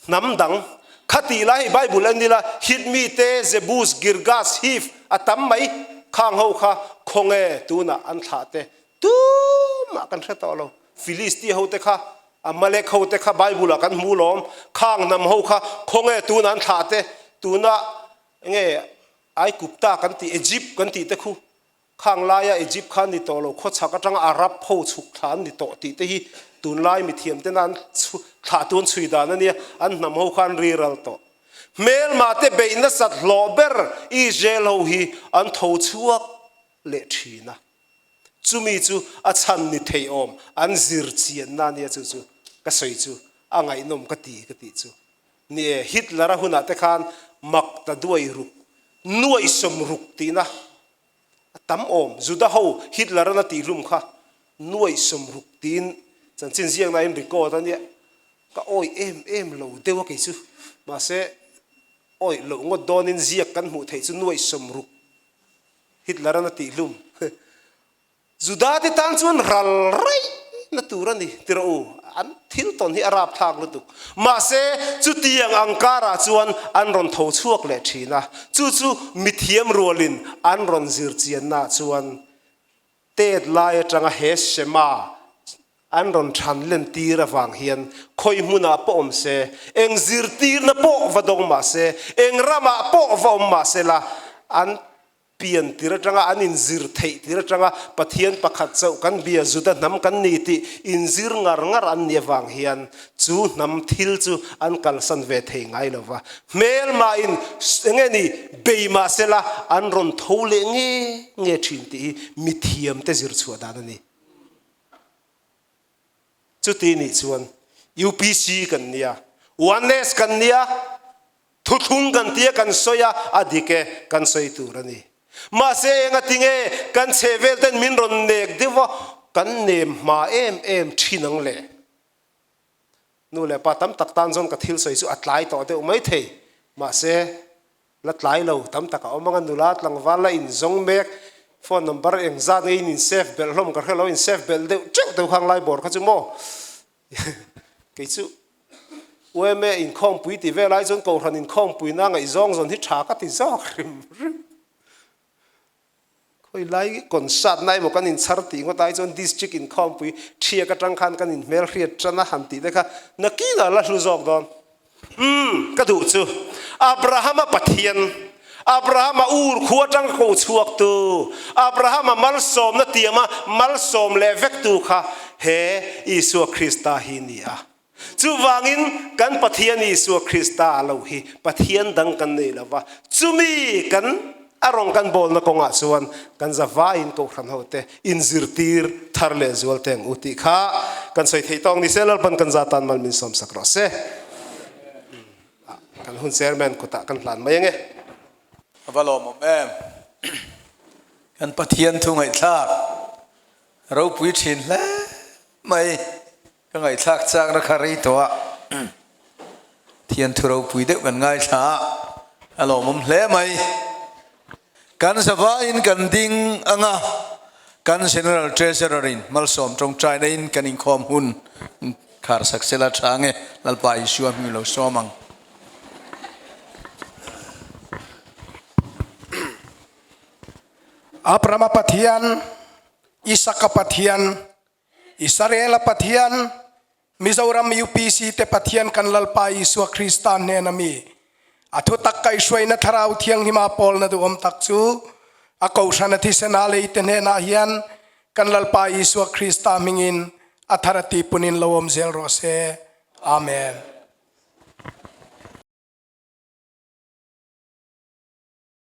Hnam dang kha tih lai hei Bible en ila Hit mite, Jebus, Girgas, Hiv a tam mai khang ho kha khawnge tunah an thlah te tumah kan hre tawh lo. Philistia ho te kha Amalek ho te kha Bible ah kan hmu lawm khang hnam ho kha khawnge tunah an thlah te tunah enge Aigupta kan tih Egypt kan tih te khu Khang laia Egypt kha an ni tawh lo, khawchhak atanga Arab ho chhuk thla an ni tawh tih te hi tunlai mithiam tena an thlahtu an chhui dan a nia, an hnam ho kha an riral tawh. Hmelma te beih nasat hlawh ber Israel ho hi an tho chhuak leh thin a, chumi chu a chhan ni thei awm an zir chianna a nia chu chu ka sawi chu a ngaihnawm ka ti ka tih chu. Ni e, Hitler-a hunah te khan mak ta duai ruk, nuaih sawm ruk tihna a tam awm. Juda ho Hitler-an a tihhlum kha nuaih sawm ruk tiin chanchin ziakna in record a nia. Ka awih em em lo deuh a kei chu. Mahse, awih loh ngawt dawnin ziak kan hmuh theih chu nuaih sawm ruk Hitler-an a tihhlum. Juda te tan chuan ral raih na tur a ni ti rawh u, an thil tawn hi a rapthlak lutuk. Mahse, chutiang ang karah chuan an rawn tho chhuak leh thin a, chu chu mithiam rualin an rawn zir chiannaah chuan tet lai atanga he Shema an rawn than len tir avang hian khawi hmunah pawh awm se, eng zirtirna pawh va dawng mah se, eng ramah pawh va awm mah se la, an Pian tir atanga an inzir theih tir atanga Pathian pakhat chauh kan bia Juda hnam kan ni tih inzir ngar ngar an nih avang hian chu hnam thil chu an kalsan ve thei ngai lo va. Hmelmahin enge ni bei mah sela an rawn tho leh nge nge thin tih hi mithiamte zir chhuah dan a ni. Chuti nih chuan UPC kan nia, Oneness kan nia, Thuthlung kan tia kan sawi a, a dik e, kan sawi tur a ni. Mahse enga tinge kan chhehvel ten min rawn nek deuh a, kan nem hma em em thin ang le. Nu leh pa tam tak tan zawn ka thil sawi chu a tlai tawh deuh mai thei. Mahse la tlai lo tam tak a awm ang a, nula tlangval la inzawng mek, phone number engzat nge in in save belh hlawm ka hre lo, in save belh deuh teuh deuh khang lai bawr kha chu maw. Kei chu UMA inkhawmpui ti vel ai chuan Kohhran inkhawmpuina ngaihzawng zawn hi tha ka ti zawk hrim hrim. Khawi lai concert na emaw kan inchhar tih ngawt ai chuan district inkhawmpui thiak atang khan kan inhmelhriat tan a han tih te kha nakinah la hlu zawk dawn. Umm, ka duh chu Abrahama Pathian, Abrahama ur khu atang ko chhuaktu, Abrahama malsawmna tiama malsawm leh vektu kha he Isua Krista hi ni a. Chuvangin kan Pathian Isua Krista a lo hi Pathian dang kan nei lo va, chumi kan a rawng kan bawlna kawngah chuan kan zavaiin Kohhran hote inzirtir thar leh zual teng u tih kha kan sawi theih tawk ni se Lalpan kan za tan mal min sawm sak rawh se. Kan hun chairman kutah kan hlan mai ange. A va lawmawm em. Kan Pathian thu ngaihthlak ropui thin hle mai. Ka ngaihthlak chakna kha rei tawh a, thianthu ropui deuh kan ngaithla a, a lawmawm hle mai. Kan zavaiin kan ding ang a, kan General Treasurer in malsawm tawngtaina in kan inkhawm hun khar sak sela tha nge Lalpa Isua hming lo sawm ang. Abrahama Pathian, Isaka Pathian, Israela Pathian, Mizoram UPC te Pathian kan Lalpa Isua Krista hnena mi a thutak kaihhruaina Thlarau Thianghlima pawlna duhawm tak chu a Kohhrana thisen a lei te hnenah hian kan Lalpa Isua Krista hmingin a thar a tipunin lo awm zel rawh se. Amen.